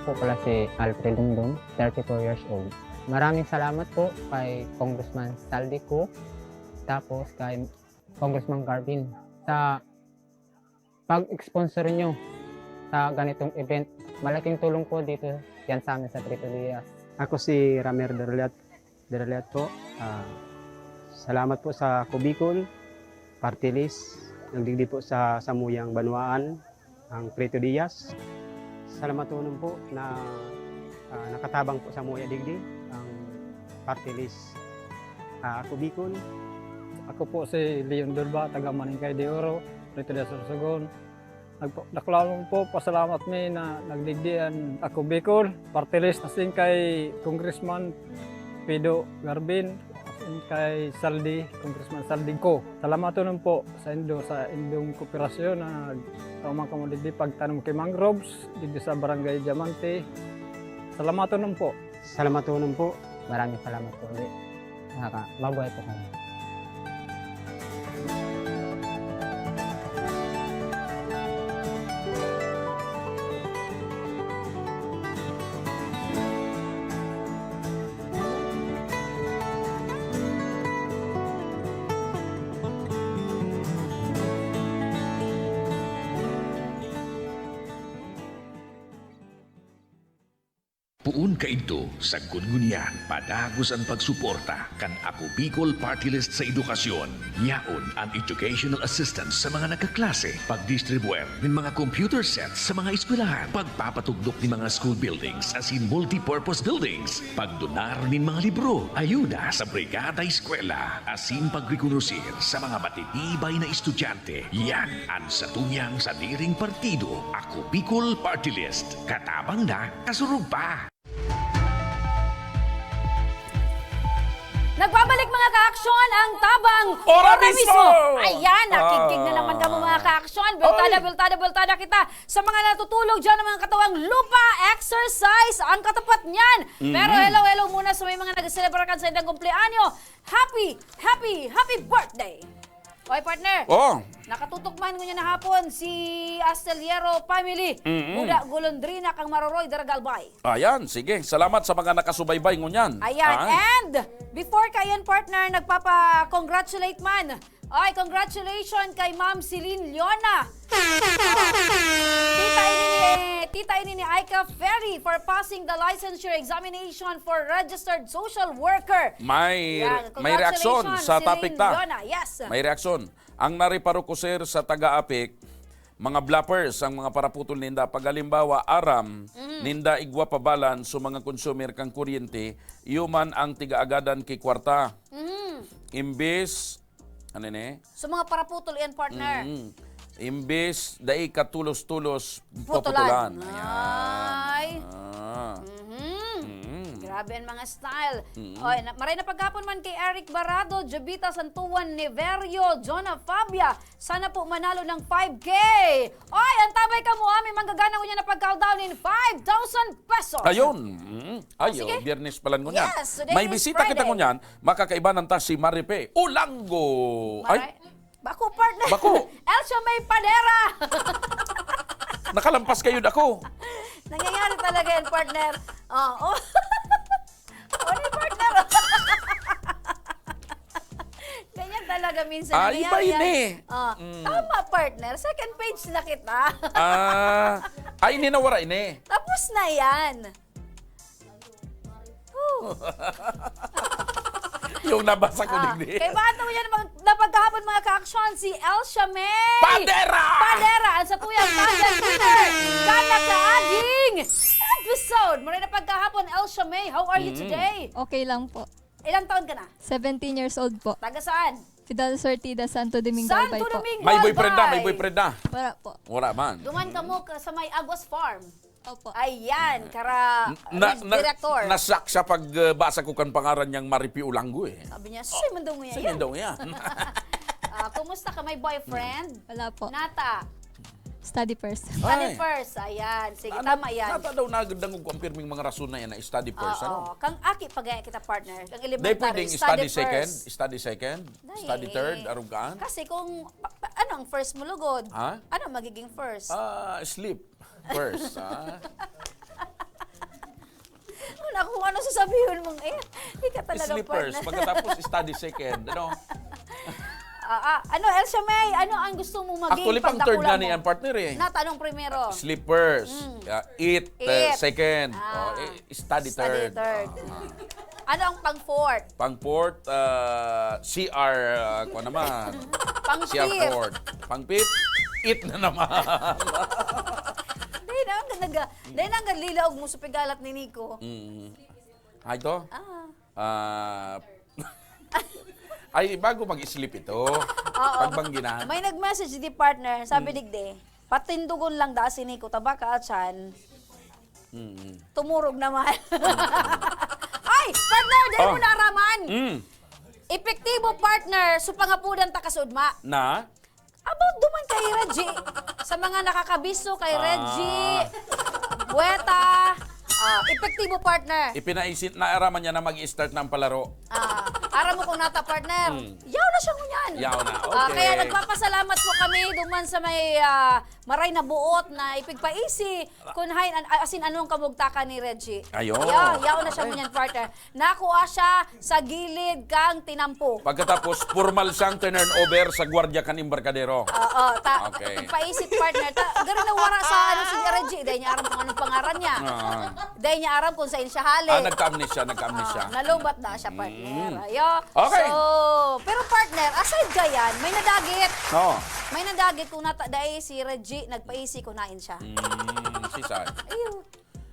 Po pala si Alfred Dungdung, thirty-four years old. Maraming salamat po kay Congressman Saldi Co, tapos kay Congressman Garvin sa pag-sponsor nyo sa ganitong event. Malaking tulong po dito yan sa amin sa Prieto Diaz. Ako si Ramer Derliat, Derliat po. Ah, salamat po sa Kubikol, Party List, nagdigdi po sa samuyang banwaan, ang Prieto Diaz. Salamaton po na, ah, nakatabang po sa muya digdi, ang Party List, ah, Kubikol. Ako po si Leon Durba, taga Maningkay de Oro, Prieto de Sorsogon. Nagpa-, dakulanon po, pasalamat mi na nagdigdi an Ako Bicol, Party List, asin kay Congressman Pido Garbin, asin kay Saldi, Congressman Saldi Co. Salamaton po saindo sa indong kooperasyon na nagtao man kamo digdi pagtanom ki mangroves digdi sa Barangay Diamante. Salamaton po. Salamaton po. Maraming salamat po ulit. Nakaka-, mabuhay po kami. Poon kaidto, sagkod ngunyan, padagos an pagsuporta kan Ako Bicol Party List sa edukasyon. Yaon an educational assistance sa mga nagkaklase, pagdistribuer nin mga computer sets sa mga eskwelahan, pagpapatugdok nin mga school buildings asin multipurpose buildings, pagdonar nin mga libro, ayuda sa Brigada Eskwela, asin pagrekonosir sa mga matitibay na estudyante. Yan an satuyang sadiring partido, Ako Bicol Party List. Katabang na, kasurog pa! Nagbabalik, mga ka-aksyon, ang Tabang Ora Ora Mismo! Mismo! Ayan, nakigkig na naman kamo, mga Ah. ka-aksyon. Bultada, Oy! bultada, bultada kita sa mga natutulog dyan, ang mga katawang lupa, exercise, ang katapat niyan. Pero Mm. hello, hello muna sa may mga nagselebrar kan sa indang kumpleanyo. Happy, happy, happy birthday! Oy, partner. Oh. Nakatutok man ngunyan na hapon si Astillero family. Mm-mm. Buda Golondrina kan Maroroy, Daraga, Albay. Ayan, sige. Salamat sa mga nakasubaybay ngunyan. Ayan. Ah. And before kayan, partner, nagpapa-congratulate man. Ay, congratulations kay Ma'am Celine Leona. Ah, tita ini ni, tita ini ni Aika Ferry for passing the licensure examination for registered social worker. May, Yan, may reaksyon congratulations, sa Celine topic ta. Leona. Yes. May reaksyon. Ang nariparo ko, sir, sa taga-apik, mga bluffers ang mga paraputol ninda. Pag halimbawa, aram, Mhm. ninda igwa pa balan sa mga consumer kan kuryente, iyo man ang tigaagadan ki kwarta. Mhm. Imbes, ano ni? So, mga paraputol yan, partner? Mm. Imbes, dai katulos-tulos, Putulan. puputulan. Ayan. Ay. Ah. Mhm. Mm. Grabe ang mga style. Mm. Oy, na, maray na paghapon man kay Eric Barado, Jovita Santuan, Niverio, Jonah Fabia. Sana po manalo ng five K. Oy, antabay kamo, ah, may manggagana ngunyan na pagkaldaw nin five thousand pesos. Ayun. Mm. Ay, Oh, sige. oh, Biyernes pa lang ngunyan. Yes, today May is bisita kita Friday. ngunyan. Makakaibanan ta si Maripe Olanggo. Ay. Maray-, bako, partner. Bako. Elsa May Padera. Nakalampas kayo, dako. Nangyayari talaga yan, partner. Oo. Ano, partner? Ganyan talaga minsan Ay, iba nangyayari yun yan. eh. Oh, Mm. tama, partner. Second page na kita. Ah, ay, ini nawara ini. Tapos na yan. Whew. Yung nabasa ko Ah, din eh. kay ba ito yan mag-, na pagkahapon, mga ka-aksyon, si Elsa May Padera! Padera, ang satuyang content winner. Kan nakaaging episode. Muna na pagkahapon, Elsa May, how are you Mm. today? Okay lang po. Ilang taon ka na? Seventeen years old po. Taga saan? Fidel Sortida, Santo Domingo, Santo Albay po. Domingo, May boyfriend na, may Albay. boyfriend na. Wala po. Wala man. Duman ka mo ka sa may Aguas Farm. Opo. Ayan, kara, N-, na, Riz na, Director. na-shock siya pag, uh, basa ko kan pangaran niyang Maripi Olanggo eh. Sabi niya, "Sino man daw niya Sino yan?" daw niya? Ah, kumusta ka? May boyfriend? Wala po. Nata? Study first. Study Ay. first. Ayan. Sige, Na, tama na, yan. nata daw nagdangog ko ang pirming mga rason na yan na study first, Oo. ano? Kang aki pa gaya kita, partner. Kang Dahil elementary, pwedeng study study second, first. study second, Dahil study third, arugaan? Kasi kung, pa, pa, ano ang first mo lugod? Ha? Ano magiging first? Ah, sleep first, ha? Kung ano sasabihin mong, eh, di ka talaga, slippers, partner. Pagkatapos study second, ano? Ah, ah. Ano, Elsa May, ano ang gusto mong maging? Actually, pang third nga niyan, partner, eh. Na tanong primero. Slippers, ah, eat, uh, second. Ah. Oh, eh, study third. Study third. Ah, ah. Ano ang pang fourth? Pang fourth, ah, C R, ah, kung naman. Pang fifth. C R fourth. Pang fifth, eat na naman. Dahil na, ang ganda. Dahil na, ang lilaog mo sa pigalat ni Nico. Mm. Ay, ito? Ah. Ah, ay, bago mag-sleep ito. Oo. Pagbangginan. May nag-message di, partner, sabi digdi, "Patindogon lang da si Nico, taba ka, atsan." Mm. Tumurog naman. Ay, partner, dahil mo naraman. Mm. Epektibo, partner, so pangapudan ta kasudma. Na? About duman kay Reggie. Sa mga nakakabiso kay Reggie, Bueta, ah, epektibo, partner. Ipinaisit na araman niya na mag-start na ang palaro. Ah, aram mo kung nata, partner. Hmm. Yaw na siya ngunyan. Yaw na, ah, okay. Kaya nagpapasalamat po kami duman sa may, ah, maray na buot na ipigpaisi. Kun hain, an-, asin anong kamugtakan ni Reggie. Ayo. Yaw, yaw na siya ngunyan, partner. Nakua siya sa gilid kang tinampo. Pagkatapos, formal siyang turn over sa gwardiya kan embarkadero. Oo, ta-, okay. Pagpaisit, partner. Ta-, garo na wara sa, ano, si Reggie. Dahil niya aram kung anong pangaran niya. Ah. Dahil niya aram kung saan siya hali. Ah, nagka-amnesia, nagka-amnesia. Ah, nalubat na siya, partner. Mm. Ayo. Okay. So, pero, partner, aside ka yan, may nadagit. Oo. May nadagit kung nata-, dahil si Reggie, nagpaisi ko nain siya. Mm, si Sai. Ayun.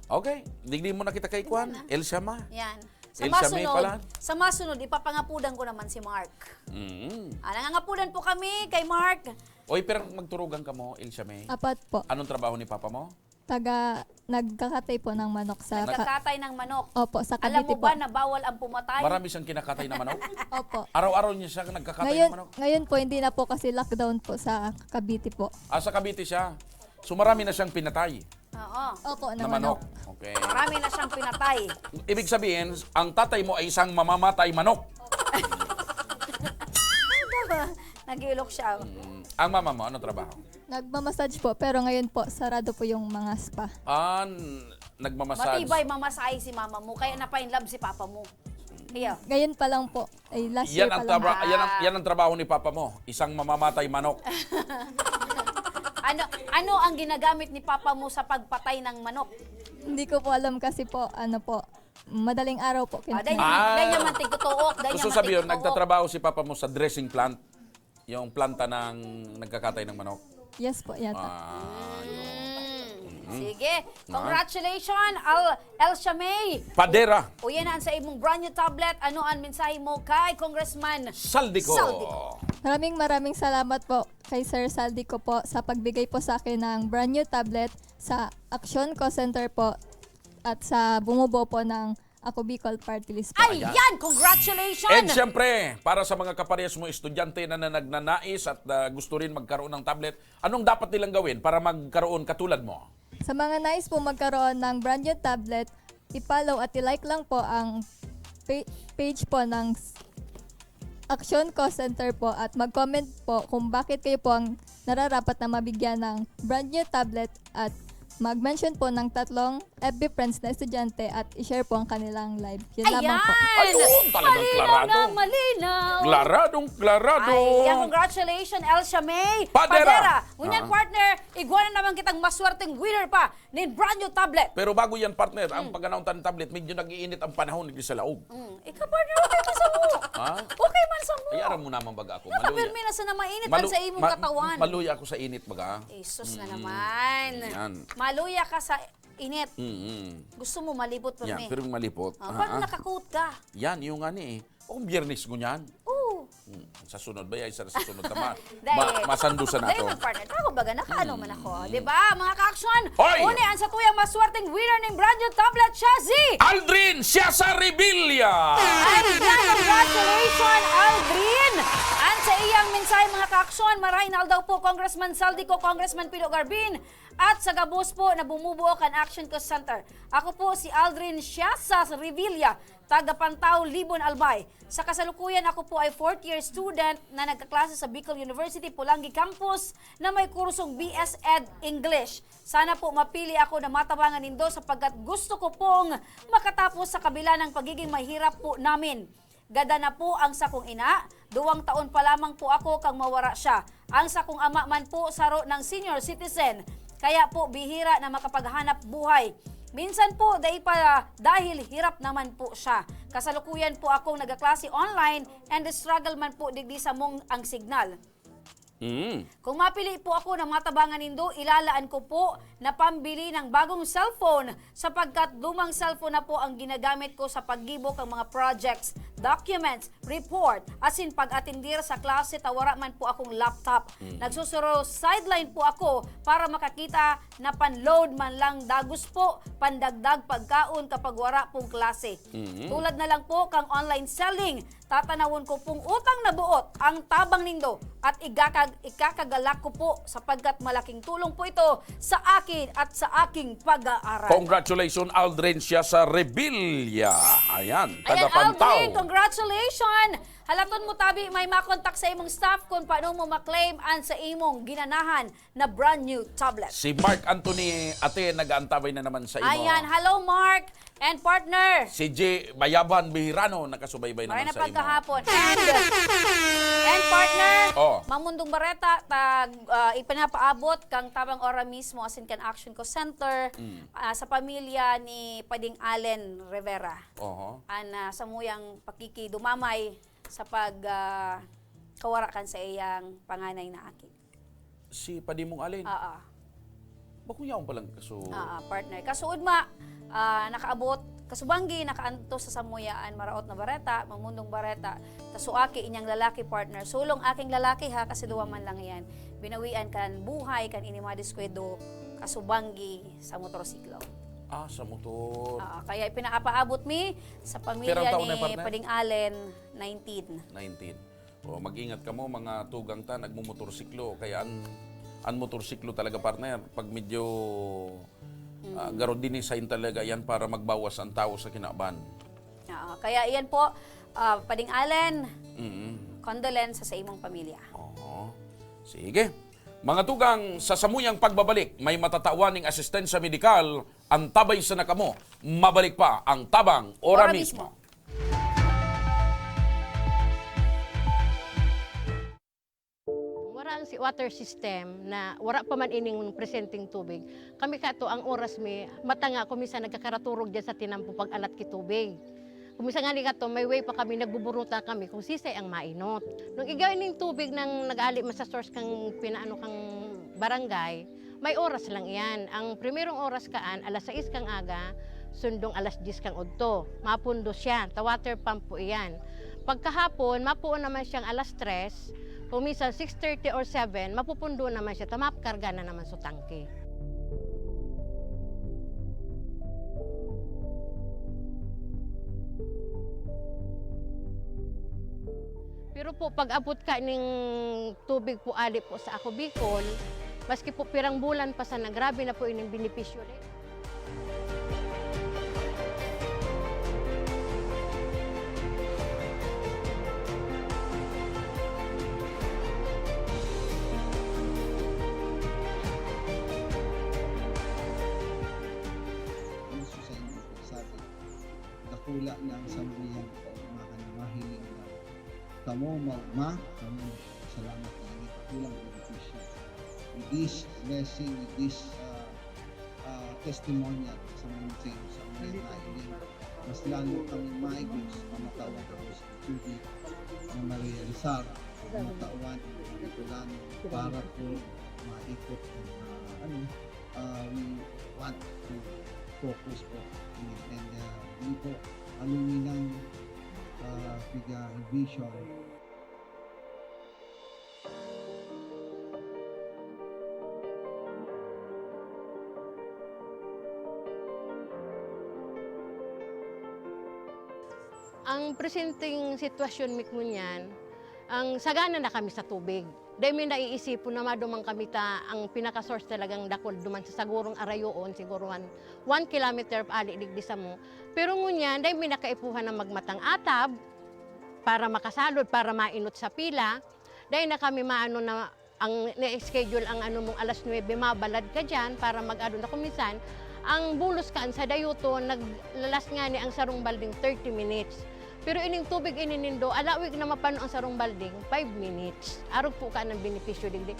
Okay, digdi mo na kita kay Kwan, Elsa Ma. Yan. Sa masunod, sa masunod, ipapangapudan ko naman si Mark. Mm. Ah, nangangapudan po kami kay Mark. Oy, pero magturugan ka mo, Elsa May. Apat po. Anong trabaho ni papa mo? Taga, nagkakatay po ng manok sa ka- Nagkakatay ng manok. Opo, sa Cavite po. Alam mo ba na bawal ang pumatay? Marami siyang kinakatay na manok? Opo. Araw-araw niya siya nagkakatay ng manok? Ngayon po, hindi na po kasi lockdown po sa Cavite po. Ah, sa Cavite siya. So, marami na siyang pinatay. Oo. Opo, na manok. Okay. Marami na siyang pinatay. Ibig sabihin, ang tatay mo ay isang mamamatay manok. Nag-iilok siya. Mm. Ang mama mo, ano trabaho? Nagmamassage po, pero ngayon po, sarado po yung mga spa. Ah, n-, nagmamassage. Matibay mamasahe si mama mo, kaya napa-in love si papa mo. Iyo. Ngayon pa lang po. Ay, last year pa lang. Yan ang traba-, yan ang, yan ang trabaho ni papa mo. Isang mamamatay manok. Ano, ano ang ginagamit ni papa mo sa pagpatay ng manok? Hindi ko po alam kasi po, ano po, madaling araw po. Ah, dahil niya man tigtutuok, dahil niya man tigtutuok. Gusto sabihin, nagtatrabaho si papa mo sa dressing plant? Yung planta ng nagkakatay ng manok? Yes po, yata. Ah, yun. Mm. Sige. Ah. Congratulations, Al-, Elsa May. Padera. O, yan na ang sa imong brand new tablet. Ano ang mensahe mo kay Congressman Saldico? Saldico. Maraming, maraming salamat po kay Sir Saldico po sa pagbigay po sa akin ng brand new tablet sa Aksyon Call Center po at sa bumubuo po ng Ako Bicol Party List po. Ayan. Ayan! Congratulations! And siyempre, para sa mga kaparehas mo estudyante na, na nagnanais at, ah, gusto rin magkaroon ng tablet, anong dapat nilang gawin para magkaroon katulad mo? Sa mga nais po magkaroon ng brand new tablet, i-follow at i-like lang po ang pa-, page po ng s-, Aksyon Call Center po at mag-comment po kung bakit kayo po ang nararapat na mabigyan ng brand new tablet at mag-mention po ng tatlong F B friends na estudyante at i-share po ang kanilang live. Yun lamang po. Ayan! Ayun, talagang malinaw klarado. Na malinaw. Klaradong klarado. Ay, yan, congratulations, Elsa May Padera. Padera. Ngunyan, ah, partner, igwa na naman kitang maswerteng winner pa nin brand new tablet. Pero bago yan, partner, ang pag-announce ng tablet, medyo nag-iinit ang panahon dito sa laog. Mm. Ikaw, partner, okay man sa mo. Ha? Okay man sa mo. Ay, aram mo naman baga ako. Nakapirmi na sa na mainit ang sa imong katawan. Maluya ako sa init, baga. Jesus na naman. Yan. Maluya ka sa init. Mm-mm. Gusto mo malipot, pirmi. Yan, pirmi malipot. Ah, ah, parang naka-coat ka. Yan, yung nga ni eh. O, kung biyernes ko niyan. Oo. Hmm, sa sunod ba? Ay, sa, sa sunod naman. Dahil, ma-, masandusan na dahil ako. Mag-partner, ako baga, nakaano man ako, di ba? Mga ka-aksyon, hoy! Uni ang satuyang maswerteng winner ning brand new tablet, siya si Aldrin, siya sa Revilla! Ayan, congratulations, Aldrin! Ang Sa iyang mensahe, mga kaaksyon, marahay na aldaw po, Congressman Zaldy Co, Congressman Pino Garbin, at sa gabos po na bumubuo kan Action Co Center. Ako po si Aldrin Siasas Revilla, taga Pantao, Libon, Albay. Sa kasalukuyan, ako po ay fourth year student na nagkaklase sa Bicol University Polangui Campus na may kursong B S Ed English. Sana po mapili ako na matabangan nindo sapagkat gusto ko pong makatapos sa kabila ng pagiging mahirap po namin. Gadan na po ang sakong ina, duwang taon pa lamang po ako kang mawara siya. Ang sakong ama man po saro ng senior citizen, kaya po bihira na makapaghanap buhay. Minsan po, dai pa dahil hirap naman po siya. Kasalukuyan po akong nagaklase online and struggle man po digdi samong ang signal. Mm. Kung mapili po ako na matabangan nindo, ilalaan ko po na pambili ng bagong cellphone sapagkat lumang cellphone na po ang ginagamit ko sa paggibo kan mga projects, documents, report, asin pag-atendir sa klase ta wara man po akong laptop. Mm. Nagsusuro sideline po ako para makakita na pan-load man lang dagos po, pandagdag pagkaon kapag wara pong klase. Mm. Tulad na lang po kang online selling, tatanawon ko pong utang na buot ang tabang nindo at igakag-, ikakagalak ko po sapagkat malaking tulong po ito sa akin at sa aking pag-aaral. Congratulations, Aldrin siya sa Revilla. Ayan, Ayan, taga Pantao. Aldrin, congratulations! Halaton mo tabi, may makontak sa imong staff kung paano mo maklaim an sa imong ginanahan na brand new tablet. Si Mark Anthony, ate, nag-aantabay na naman sa imo. Ayan, hello, Mark and partner. Si J Bayaban Bihirano, nakasubaybay Maray naman na sa imo. Pagkahapon. And, and partner, Oh. Mamundong Bareta, tag, ah, ipinapaabot kang tabang ora mismo, asin kan Action Co Center, Mm. ah, sa pamilya ni Pading Allen Rivera. Oho. An, ah, samuyang pakikidumamay sa pag, ah, kawara kan sa iyang panganay na aki. Si Padimong Allen? Oo. Bakong yaon pa lang kaso Oo, partner. Kasuod ma, ah, nakaabot, kasubanggi, nakaantos sa samuyaan, Maraot na Bareta, Mamundong Bareta, ta su aki, inyang lalaki, partner. Sulong aking lalaki, ha, kasi duwa man lang iyan. Binawian kan buhay, kan ini mga diskuido, kasubanggi sa motorsiklo. Ah, sa motor. Oo, kaya ipinapaabot mi sa pamilya Pirang taon ni na, partner? Pading Allen, nineteen. Nineteen. O, mag-ingat kamo, mga tugang ta, nagmumotorsiklo. Kaya an, an motorsiklo talaga, partner, pag medyo, ah, Mm. garo, dinisayn talaga yan para magbawas ang tao sa kinaban. Oo, kaya iyan po, ah, Pading Allen, Mm. condolence sa imong pamilya. Oo. Sige. Mga tugang, sa samuyang pagbabalik, may matatawan ning asistensya medikal, antabay sana kamo. Mabalik pa ang Tabang Ora Ora Mismo. Mismo. Wara ang si-, water system na wara pa man ining presenteng tubig. Kami kato, ang oras mi, mata nga ako minsan nagkakaraturog diyan sa tinampo pag alat ki tubig. Kung minsan ngani kato, may way pa kami, nagbuburuta kami kung sisay ang mainot. Nung igay ning tubig nang nag-ali man sa source kang pinaano kang barangay, may oras lang iyan. Ang primerong oras kaan, alas sais kang aga, sundong alas dyes kang udto. Mapundo siya, ta water pump po iyan. Pagkahapon, mapuon naman siyang alas tres, kung minsan six thirty or seven, mapupundo naman siya, ta makarga na naman sa tangke. Pero po, pag-abot ka ning tubig po ali po sa Ako Bicol, maski po pirang bulan pa sana, grabe na po ining benepisyo. Ang susay mo po, sabi, dakula na ang samuyang kaugmahan na mahiling na kamo, ma-, ma-, kamo, salamat na ini, dakulang benepisyo. With this blessing, with this, ah, ah, testimonial sa mga sa mga nailing, mas lalo kami maigos, pamatawan kami sa tubig na marealisar, pamatawan ang kapitulan para po maikot ang, ah, ano, ah, we want to focus po. And, ah, yun po, aluminum, ah, piga vision. Ang presenteng sitwasyon mi ngunyan, Ang sagana na kami sa tubig. Dai mi naiisipon na maduman kami ta ang pinaka-source talagang dakul duman sa sagurong arayoon, siguro han one kilometer ali digdi samo. Pero ngunyan, dai mi na kaipuhan na magmatang atab para makasalod, para mainot sa pila. Dai na kami maano na ang na-schedule ang ano mong alas nuebe, mabalad ka diyan para mag-ano na. Kung minsan, ang bulos kan sa Dayuton, naglalas ngani ang sarong balding thirty minutes. Pero ining tubig ini nindo, alawig na mapano ang sarong balding, five minutes. Arog po ka ng benepisyo digdi.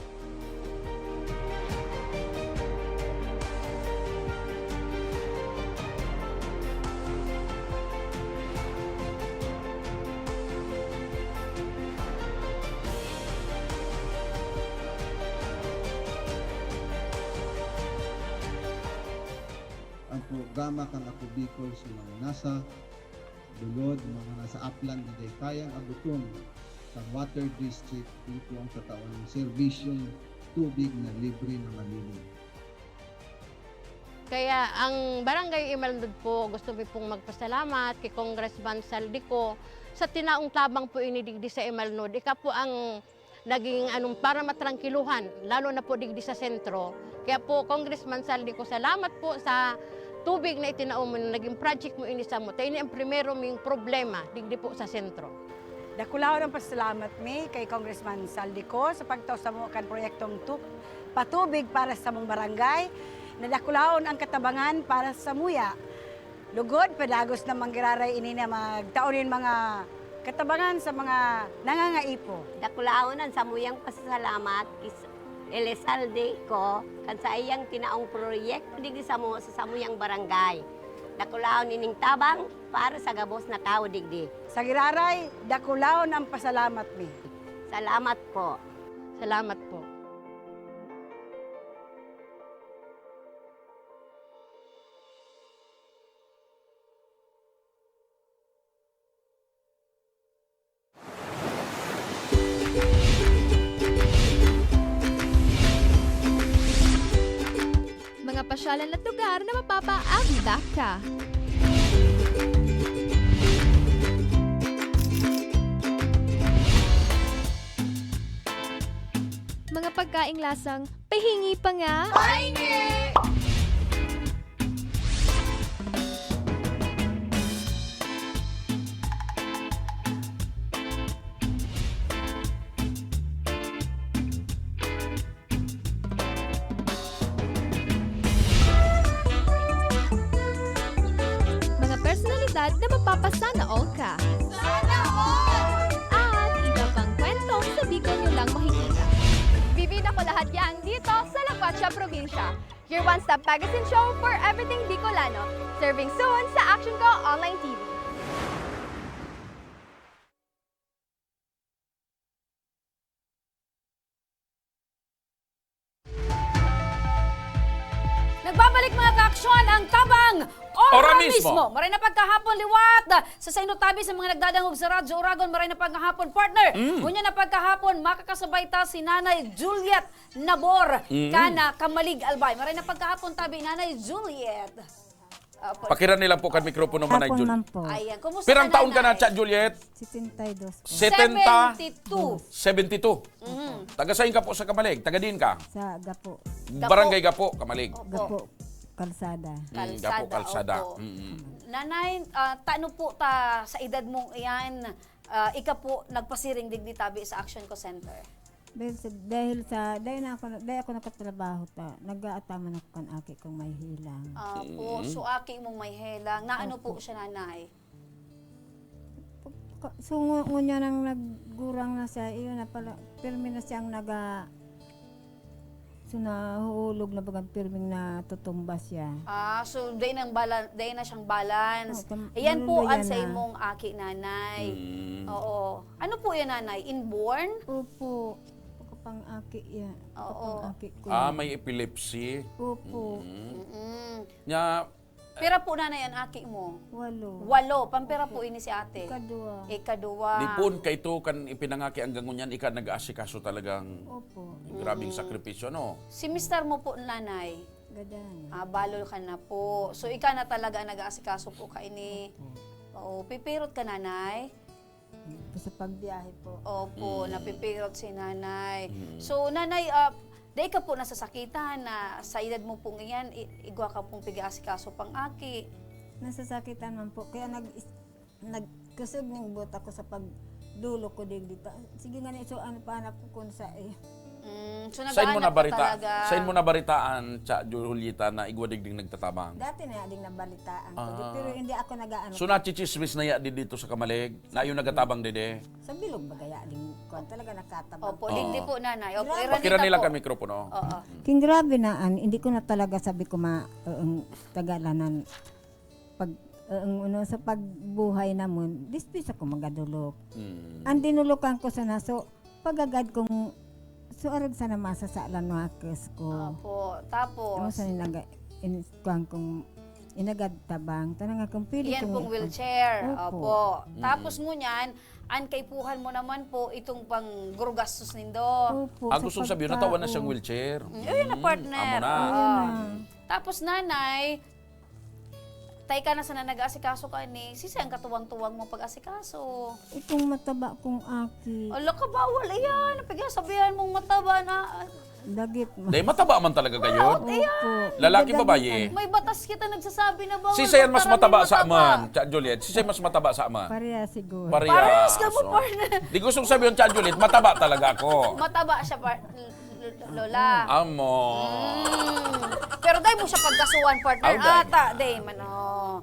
Ang programa kan Ako Bicol sa mga nasa lulod, mga nasa aplan na dai kayang aboton kan water district, ito ang tatawan ng serbisyong tubig na libre na malinis. Kaya ang Barangay Imalnod po, gusto mi pong magpasalamat kay Congressman Saldico sa tinaong tabang po ini digdi sa Imalnod. Ika po ang naging anong para matrangkiluhan, lalo na po digdi sa sentro. Kaya po, Congressman Saldico, salamat po sa tubig na itinao mo, naging project mo ini samo. Ta ini ang primero ming problema digdi po sa sentro. Dakulahon ang pasalamat mi kay Congressman Saldico sa pagtao samo kan proyektong tu- patubig para sa samong barangay. Nadakulahon ang katabangan para sa samuya. Lugod, padagos na manggiraray ini na magtao nin mga katabangan sa mga nangangaipo. Dakulahon ang samuyang pasasalamat kis Elizalde ko kan saiyang tinaong proyekto digdi samo sa samuyang barangay. Dakulahon ining tabang para sa gabos na tawo digdi. Sa giraray, dakulahon ang pasalamat mi. Salamat po. Salamat po. Mga pasyalan at lugar na mapapaagi ka. Mga pagkaing lasang pahingi pa nga. Pahingi! Mga personalidad na mapapasana all ka. Sana all! At iba pang kwentong sa Bicol nyo lang makikita. Bibida ko lahat yan dito sa La Guacha Probinsya. Your one-stop magazine show for everything Bicolano. Serving soon sa Action Ko Online T V. Nagbabalik, mga kaaksyon, ang Tabang Ora Ora mismo. Mismo. Maray na pagkahapon, liwat sa saindot tabi sa mga nagdadangog sa Radyo Oragon. Maray na pagkahapon, partner. Mm. Ngunyan na pagkahapon, makakasabay ta si Nanay Juliet Nabor, Mm. kana Kamalig Albay. Maray na pagkahapon, tabi, Nanay Juliet. Opo. Pakiran nila po kan mikropono, Manay Hapon Jul. Man po. Ayan. Kumusta Pirang ka, taon ka na, Nanay? Cha Juliet? Setenta y dos. Setenta? Seventy-two. Seventy-two. Mhm. Taga saan ka po sa Kamalig? Taga diin ka? Sa Gapo. Gapo. Barangay Gapo, Kamalig. Opo. Gapo, Kalsada. Mm, Gapo, Kalsada. Opo. Mm-mm. Nanay, ah, tano po ta sa edad mong iyan, ah, ika po nagpasiring digdi tabi sa Action Call Center? Dahil sa, dahil sa, dahil na ako, dahil ako nakatrabaho ta, nag-aataman ako kan aki kong may helang. Apo, Mm. so aki mong may helang. Na ano Opo. po siya, nanay? Ka- So, ngu- ngunyan ang naggurang na siya, iyon na pala, pirmi na siyang naga, so nahuhulog na bagang pirming natutumba siya. Ah, so dai nang balan, dai na siyang balance. Oh, tam- Ayan po maluluya ang sa na. Imong aki, nanay. Mm. Oo. Ano po yan, nanay? Inborn? Opo. Pagkapang-aki yan. Oo. Pagkapang-aki ko. Ah, may epilepsy? Opo. Mm. Mm-mm. Nya, Pira po, nanay, an aki mo? Walo. Walo. Pampira po ini si ate? Ikaduwa. Ikaduwa. Di poon kaito kan ipinangaki hanggang ngunyan, ika nag-aasikaso talagang Opo. grabing Mm. sakripisyo, no? Si mister mo po, nanay? Gadan. Ah, balo ka na po. So, ika na talaga ang nag-aasikaso po kaini. Opo. Oo, pipirot ka, nanay? Sa pagbiyahe po. Opo, Mm. napipirot si nanay. Mm. So, nanay, ah, dai ka po nasasakitan na sa edad mo pong iyan, i- igwa ka pong piga-asikaso pang aki. Nasasakitan man po. Kaya nag nagkusog ning buot ako sa pagdulok ko digdi ta. Sige nga ni, so ano pa anak ko kun sa eh. Mm, so, Sain mo nag-aanak ka nabarita? talaga. Sain mo nabaritaan, Cha Julieta, na igwa digding nagtatabang? Dati na ding nabalitaan ko, Ah. pero hindi ako nag-aano. So, nachichismis na ya di dito sa Kamalig? Na yung nagatabang dede? Sa bilog bagaya ding kuwan talaga nakatabang. Opo, Oo. digdi po, nanay. Opo, Grabe. irandi Pakira ka nila po. ka mikropono. Oo. King grabe na an, hindi ko na talaga sabi ko ma ang tagalanan pag ang ano sa pagbuhay namon, dispis ako magadulok. Mm. Ang dinulokan ko sana, so pagagad kong so arag sana masasalan no hakes ko. Opo. Tapos, Ano sa nag in, kuwan kong inagad tabang, tanang akong pili Iyan kong pong i- wheelchair. Opo. Opo. Tapos ngunyan, an kaipuhan mo naman po itong pang gurgastos nindo. Opo, Ah, sa gustong sabihin, pagkaon. natawa na siyang wheelchair. Mm, ayun na, Mm, partner. amo na. Oo. Ayun na. Tapos nanay, tay ka na sana nag-aasikaso ka ni, sisay ang katuwang-tuwang mo pag-asikaso? Itong mataba kong aki. Ala ka, bawal iyan. Pagkasabihan mong mataba na, ah, Dagit mo. Dahil mataba man talaga gayon. Ayan. Opo. Lalaki, Dagit babae? ang- May batas kita nagsasabing na bawal Si Sayan mas magkaraming mataba sa mataba. aman, Cha Juliet. Si Sayan mas mataba sa aman. Pareha siguro. Pareha. Parehas ka mo, So, partner. Di gustong sabihin, Cha Juliet, mataba talaga ako. Mataba siya, par- l- l- Lola. Amo. Mm. Pero dahil mo siya pagkasuhan, partner. Aw, dahil. Ata, dahil man, oh.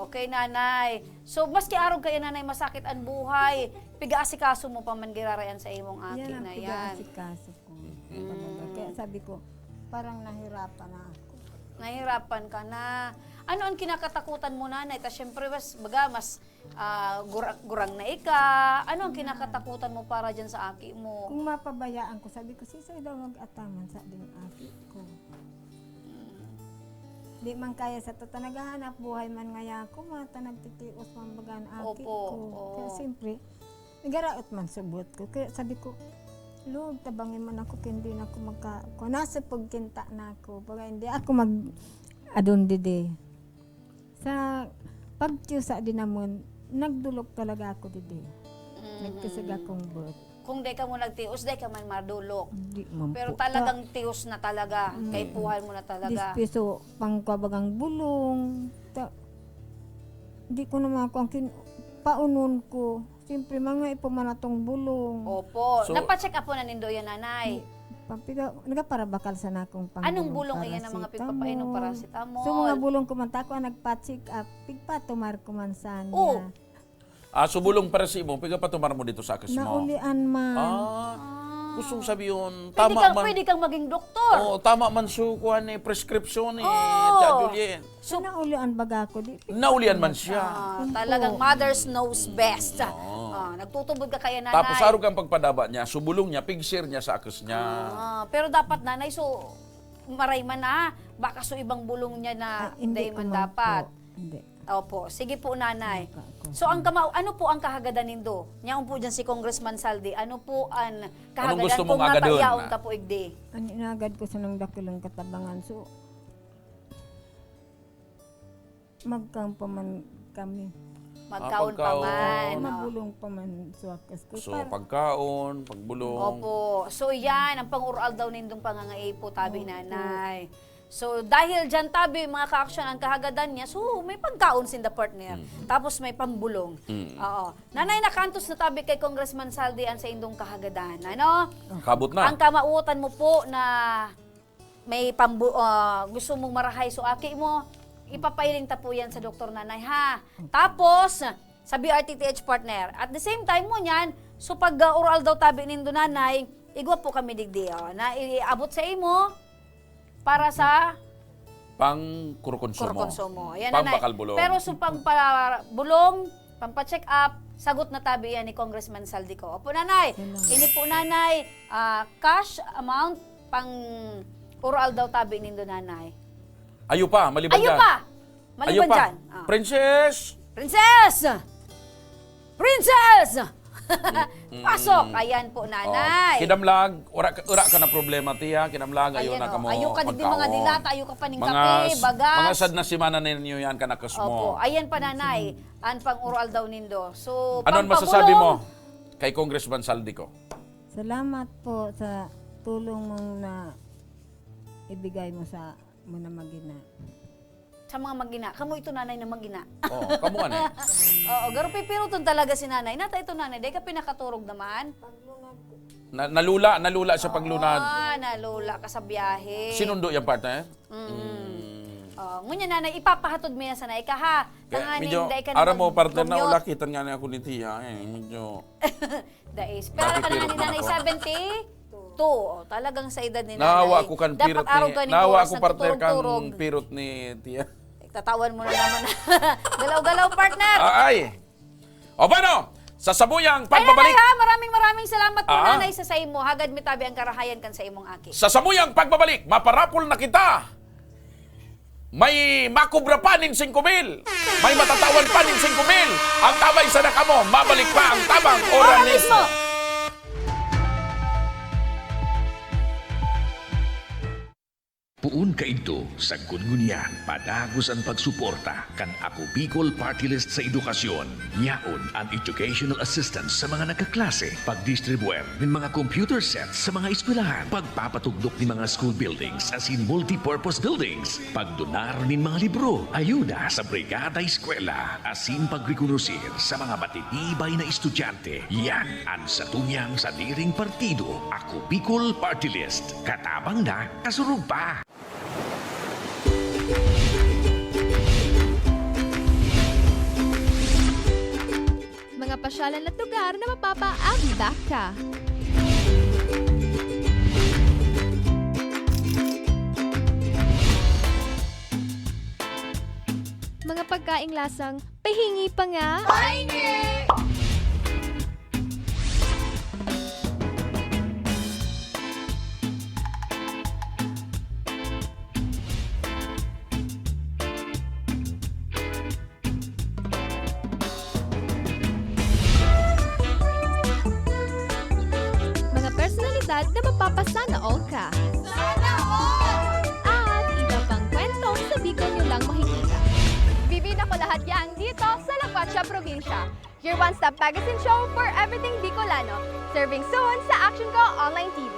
Okay, nanay. So, maski arog kaya, nanay, masakit ang buhay, piga-asikaso mo pa man girarayan sa imong aki Yan ang na yan. piga-asikaso ko. Talaga. Kaya sabi ko, parang nahirapan na ako. Nahirapan ka na. Ano ang kinakatakutan mo, nanay? Ta syempre, mas, baga, mas ah, gura- gurang na ika. Ano ang kinakatakutan mo para dyan sa aki mo? Kung mapabayaan ko, sabi ko, sisay daw mag-ataman sa din aki ko. Di man kaya sa totoo, naghahanap buhay man ngaya ako, mata nagtitios man baga ang aki Opo, ko. oo. Kaya siyempre, nagaraot man subot ko. Kaya sabi ko, Lord, tabangi man ako, kaya hindi na ako magka... Kung nasa pagkinta na ako, baga hindi ako mag-adon didi. Sa pagtiyo sa dinamon, nagdulok talaga ako didi. Mhm. Nagkasag akong birth. Kung di ka mo nagtios, di ka man madulok. Hindi man Pero po. talagang tios na talaga. Mm. Kaipuhan mo na talaga. Dispiso, pangkabagang bulong. Ta, di ko naman ako ang kin... paunon ko. Siyempre, mga ipamanatong bulong. Opo. So- Napacheck up po na nindo yan, nanay. Pagpiga, nagaparabakal sana akong pang Anong bulong iyan ang mga pigpapainom? Paracetamol. So, mga bulong ko man, tako ang nagpa-check up, pigpatumar ko man sana. Oh. Ah, so bulong para sa imo, piga patumar mo dito sa akis mo. Naulian man. Ah, gustong sabihin, Pwede tama kang, man. Pwede kang maging doktor. Oo, tama man sukuan ni prescription ni Oo. Cha Juliet. So, naulian baga ako, di. Naulian man siya. Ah, talagang mothers knows best. Oo. Ah, nagtutubod ka kaya, nanay. Tapos arog ang pagpadaba niya, subulong niya, pigshare niya sa akis niya. Ah, pero dapat, nanay, so, maray man na, baka so ibang bulong niya na Ay, hindi dahil ko man man dapat. Po. Hindi. Opo, sige po, nanay. Baka ako. So, ang kama ano po ang kahagadan nindo? Nyaon po dyan si Congressman Saldi. Ano po ang kahagadan gusto mong kung agadon? Mapayaon ka po igdi? Ang inagad ko sa nang dakulang katabangan. So, magkaon pa man kami. Magkaon pa pagkaon. man. Oh. Mabulong pa man sa wakas ko. So, Para- pagkaon, pagbulong. Opo. So, yan. Ang pang-ural daw nindong pangangaipo, tabi, Opo. nanay. So, dahil dyan, tabi, mga ka-action, ang kahagadan niya, so, may pagkaon sinda, partner. Tapos may pambulong. Mm. Oo. Nanay, nakantos na tabi kay Congressman Saldi ang sa indong kahagadan. Ano? Kabot na. Ang kamautan mo po na may pambu- ah, gusto mong marahay so aki mo, ipapailing ta po yan sa doktor, nanay, ha. Tapos, sa B R T T H, partner. At the same time mo niyan, so pag uh, oral daw tabi nindo, nanay, igwa po kami digdi, oh, na iabot sa imo para sa Pang kurokonsumo. Kurokonsumo. Yan, Pang nanay. bakal bulong. Pero so pang pa- bulong, pang pa-check up, sagot na tabi yan ni Congressman Saldico. Opo, nanay. Salamat. Ini po, nanay, ah, cash amount pang oral daw tabi nindo, nanay. Ayo pa, maliban Ayo dyan. pa! Ayo Maliban pa. dyan. Ah. Princess! Princess! Princess! Mm. Pasok! Ayan po, Oh, nanay. Kinamlag, wala ka, wala ka na problema, tiya. Kinamlag, ayaw Ayan, na oh. kamo Ayaw ka digdi mga magkaon. Dilata, ayaw ka pa ning Mga kape, s-, bagas. mga sad na semana ninyo yan, kanakas mo. Opo. Ayan pa, nanay. An pang-uro aldaw nindo. So, Ano ang masasabi pampabulong. mo kay Congressman Zaldy Co? Salamat po sa tulong mong na ibigay mo sa mga magina. Sa mga magina. Kamo ito, nanay, na magina. Oo, kamo, ano? Oo, garo pipiruton talaga si nanay. Nata ito, nanay. Dahil ka pinakaturog naman. Na, nalula, nalula sa paglunad. Ah, nalula ka sa biyahe. Sinundo yung partner? Mm. Mm. Oh, ngunyan, nanay, ipapahatod mo yan sa nanay ka, ha? Kaya Tanganing medyo, dai ka aram mo, naman partner, na gumyot. Ulakitan nga niya ako ni Tia, eh. Medyo Dais. Pero ka na nga ni Napipirot na Nanay ako. seventy-two. Oh, talagang sa edad ni Nahawa Nanay. ko kan Dapat pirot araw ni, ka ning nahawa oras ko, partner, kan nagtuturog-turog. pirot ni Tia. Tatawan mo na naman. Galaw-galaw, partner. Ah, ay. O, paano? Sa sabuyang Ay, pagbabalik. Nanay, ha? Maraming, maraming salamat po, Ah? Nanay, sa saimo. Hagad mitabi ang karahayan kan sa imong aki. Sa sabuyang pagbabalik, maparapol na kita. May makubra pa nin singko mil. May matatawan pa nin singko mil. Ang tabay sa nakamo, mabalik pa ang tabang. Ora Ora mismo. mismo. Poon kaidto, sagkod ngunyan, padagos an pagsuporta kan Ako Bicol Party List sa edukasyon. Yaon an educational assistance sa mga nagkaklase, pagdistribuir nin mga computer sets sa mga eskwelahan, pagpapatugdok nin mga school buildings asin multipurpose buildings, pagdonar nin mga libro, ayuda sa Brigada Eskwela, asin pagrekonosir sa mga matitibay na estudyante. Yan an satuyang sadiring partido, Ako Bicol Party List. Katabang na, kasurog pa! Mga pasyalan at lugar na mapapa-I'll be back ka. Mga pagkaing lasang pahingi pa nga. Pahingi! Mga personalidad na mapapasana all ka. Sana all! At iba pang kwentong sa Bicol nyo lang makikita. Bibida ko lahat yan dito sa La Cuacha Provincia. Your one-stop magazine show for everything Bicolano. Serving soon sa Action Ko Online T V.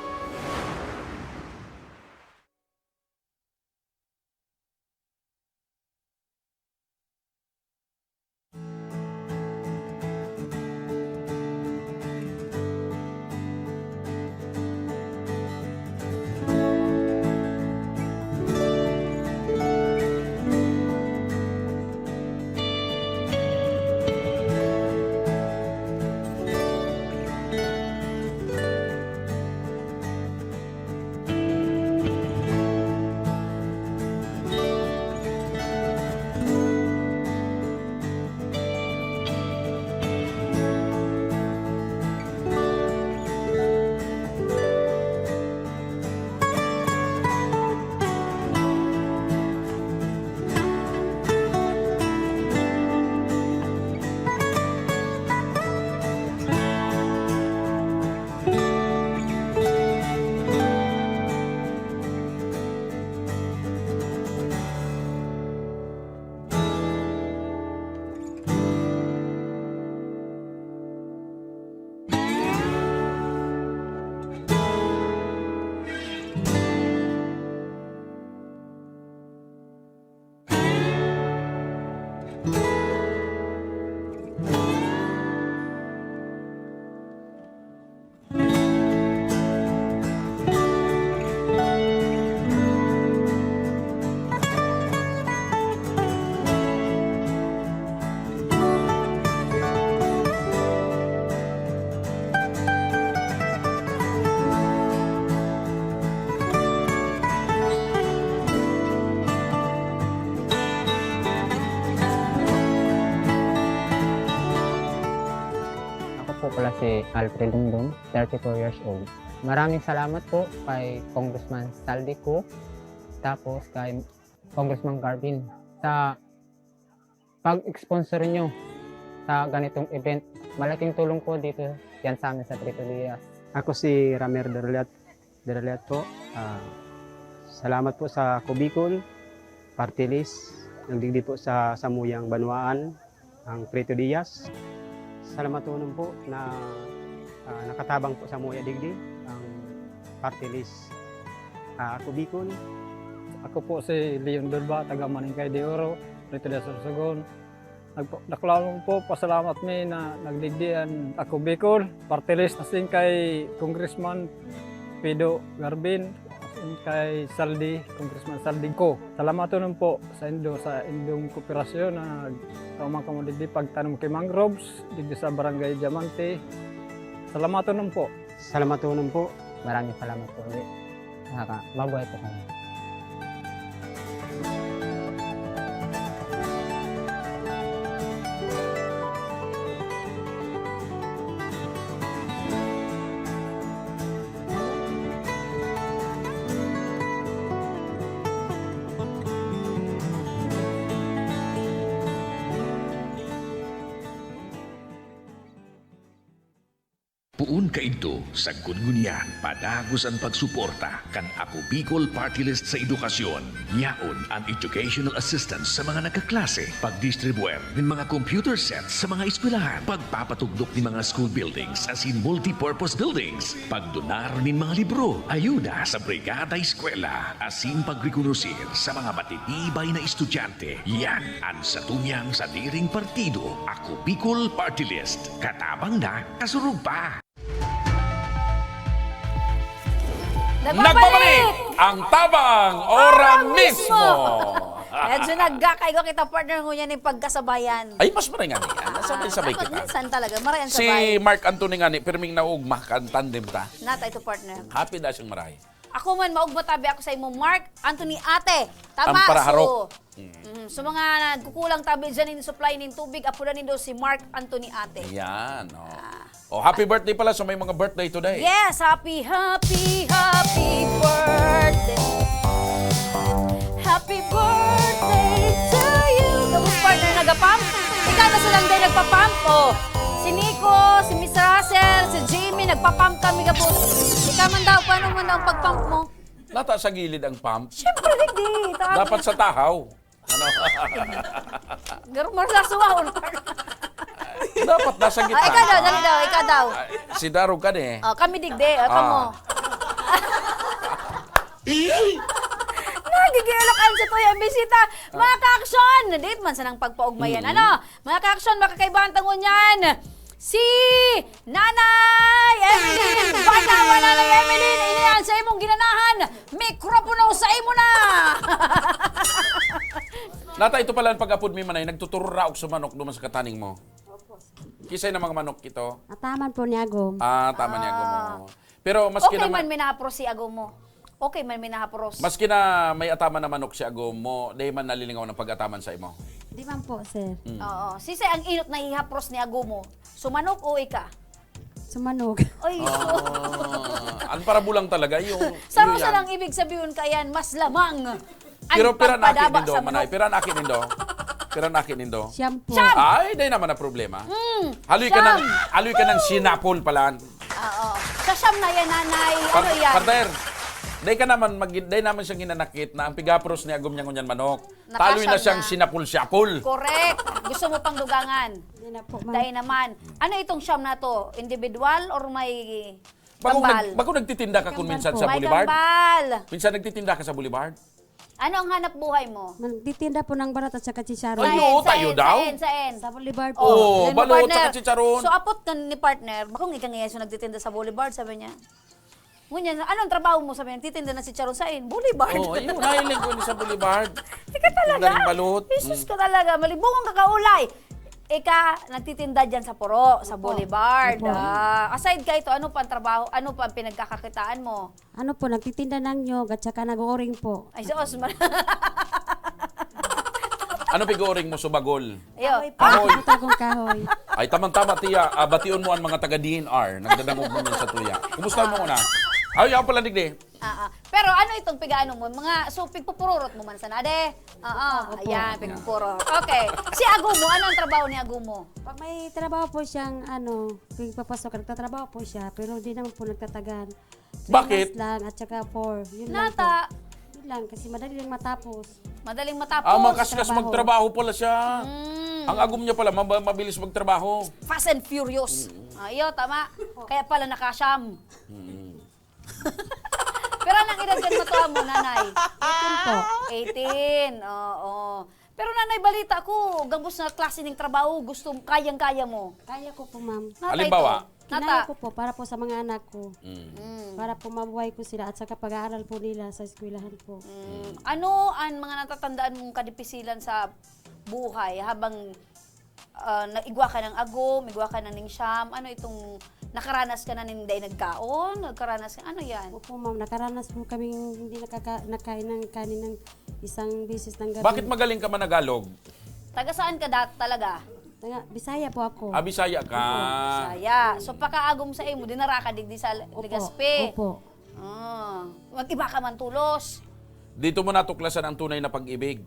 Ako po pala si Alfred Dingdong, thirty-four years old. Maraming salamat po kay Congressman Zaldy Co, tapos kay Congressman Garvin sa pag-sponsor nyo sa ganitong event. Malaking tulong po dito yan sa amin sa Prieto Diaz. Ako si Ramer Derliat, Derliat po. Ah, salamat po sa Ako Bicol Party List. Nagdigdi po sa samuyang banwaan ang Prieto Diaz. Salamatonon po na, ah, nakatabang po samuya digdi ang Party List, ah, Ako Bicol. Ako po si Leon Durba, taga Maningkay de Oro, Prieto Diaz, Sorsogon. Nagpa-, dakula lang po, pasalamat mi na nagdigdi an Ako Bicol Party List, asin kay Congressman Pido Garbin, asin kay Saldi, Congressman Saldi ko. Salamaton po sa indo, sa indong kooperasyon na nagtaman kamo digdi pagtanom ki mangroves digdi sa Barangay Diamante. Salamaton po. Salamatonon po. Maraming salamat po ulit. Nakaka-, mabuhay po kami. Poon kaidto, sagkod ngunyan, padagos an pagsuporta kan Ako Bicol Party List sa edukasyon. Yaon an educational assistance sa mga nagkaklase, pagdistribuer nin mga computer sets sa mga eskwelahan, pagpapatugdok nin mga school buildings asin multipurpose buildings, pagdonar nin mga libro, ayuda sa Brigada Eskwela, asin pagrekonosir sa mga matitibay na estudyante. Yan an satuyang sadiring partido, Ako Bicol Party List. Katabang na, kasurog pa! Nagbabalik ang Tabang Ora Mismo! Medyo nagkakaigo kita, partner, ngunyan yung pagkasabayan. Ay, mas maray nga niya. Nasabay-sabay Ah, kita. Minsan talaga, maray ang Si sabay. Mark Anthony nga ni, pirming naugma, kan tandem ta. Nata ito, partner. Happy da siyang maray. Ako man, maugma tabi ako sa imo, Mark Anthony Ate. Tama, Ang paraharok. so, Mm. mm, so mga nagkukulang tabi dyan in supply nin tubig, apodan nindo si Mark Anthony Ate. Yan, oh. Ah. Oh, happy birthday pala sa may mga birthday today. Yes, happy, happy, happy birthday. Happy birthday to you. Gabos, partner, nagapam? Ikaw na silang day nagpapam? Oh, si Nico, si Miss Russell, si Jimmy, nagpapam kami, gabos. Ikaw man daw, paano man daw ang pagpam mo? Nata sa gilid ang pump. Siyempre, hindi. Tago. Dapat sa tahaw. Ano? Garumar sa suwahon. Dapat nasa gitna. Ah, ikaw daw, dali daw, ikaw daw. Ah, si Darog ka ni. Oh, kami digdi, oh, kamo. Ah. Nagigilakan sa tuya, bisita. Mga kaaksyon, date man sanang pagpaugmayan. Mm. Ano? Mga kaaksyon, makakaibahan tangon yan. Si Nanay Emeline! Bata pa, Nanay Emeline! Ini yan sa imong ginanahan! Mikropono sa imo na! Nata, ito pala ang pag-apod mi, manay, nagtuturo raok sa manok duman sa kataning mo. Opo, sir. Kisay na mga manok ito? Ataman po ni Agom. Ah, tama ni Agom, Ah. oo. Pero maski Okay naman man minahapros si Agom mo. Okay man minahapros. Maski na may ataman na manok si Agom mo, di man nalilingaw ng pag-ataman sa imo? Di man po, sir. Mm. Oo. Sisay ang inot na hihapros ni Agom mo? Sumanok o ika? Sumanog. Ay, Ah, ang parabulang talaga, yung, Sa yung Rosa yan. lang ibig sabihin ka yan, mas lamang ang Pero pira na akin pagpadaba nindo, sa manok. manay? Pira na akin nindo? Pira na akin nindo? Siyam po. Siyam! Ay, day naman na problema. Mm, Haloy ka siyam. ng, haloy ka ng sinapol palaan. Oo. Sa siyam na yan, nanay. Ano Par-, yan? partner, day ka naman mag-, day naman siyang hinanakit na ang pigapros ni Agom niya ngunyan manok. Taloy na Nakasiyam siyang na. sinapol-siyapol. Correct. Gusto mo pang dugangan? Hindi na po, ma'am. Dahil naman. Ano itong siyam na to? Individual or may Bago kambal? nag-, bago nagtitinda ka kung Kambal minsan po. sa May Boulevard? kambal. Minsan nagtitinda ka sa Boulevard? Ano ang hanap buhay mo? Nagtitinda po ng barat at saka chicharon. Ay, Saan, oo, tayo saan, daw. saan, saan? Sa Boulevard po. Oo, Alam mo, balot partner, saka chicharon. so apot ka ni partner, bakong ika ngayon so nagtitinda sa Boulevard, sabi niya. Ngunyan, anong trabaho mo? Sabi niya, "Titinda ng chicharon sa in Boulevard." Oo, ayun, nahiling ko ni sa Boulevard. Ika talaga? Tinda ng balot. Jesus Mm. ka talaga, malibungan ka kaulay. Ika, nagtitinda dyan sa Puro, sa Opo. Boulevard. Opo. Ah, aside ka ito, ano pa ang trabaho, ano pa ang pinagkakakitaan mo? Ano po, nagtitinda ng nyog at saka nag-uuring po. Ay, sus, ma- Ano pig-uuring mo, subagol? Ayo. Kahoy pa, Kahoy. butagong kahoy. Ay, tamang-tama, tiya. Ah, bation mo ang mga taga D N R. Nagdadangog naman sa tuya. Kumusta mo una? Ay, ako pala, digdi. Ah, ah. Pero ano itong pigaano mo? Mga, so, pigpupururot mo man sana, de? Oo, Opo. ayan, pigpupurot. Okay. Si Agumo, ano ang trabaho ni Agumo? Pag may trabaho po siyang, ano, pigpapasok, nagtatrabaho po siya, pero di naman po nagtatagal. Three Bakit? months lang, at saka four. Yun lang po. Nata. Yun lang, kasi madali lang matapos. Madaling matapos. Ah, makaskas Trabaho. magtrabaho pala siya. Mm. Ang Agum niya pala, mab- mabilis magtrabaho. Fast and Furious. Ah, iyo, tama. Kaya pala nakasyam. Mm. Pero anong edad kan matuwa mo, nanay? Eighteen po. Eighteen, oo. Pero nanay, balita ko, gabos na klase ning trabaho, gusto, kayang-kaya mo. Kaya ko po, ma'am. Natay Halimbawa? to. Nata- Kinain ko po para po sa mga anak ko. Mm. Mm. Para po mabuhay ko sila at sa kapag-aaral po nila sa eskwelahan po. Mm. Ano ang mga natatandaan mong kadipisilan sa buhay habang, ah, na-, igwa ka ng agom, igwa ka na ning siyam? Ano itong nakaranas ka na ning dai nagkaon? Nagkaranas ka, ano yan? Opo, ma'am. Nakaranas po kaming hindi nakaka-, nakain ng kanin ng isang beses ng gabi. Bakit magaling ka managalog? Taga saan ka dat-, talaga? Taga Bisaya po ako. Ah, Bisaya ka. Opo. Bisaya. So, pakaagom sa imo, dinara ka digdi sa Opo, Legazpi? opo. Ah, mag-iba ka man tulos. Dito mo natuklasan ang tunay na pag-ibig.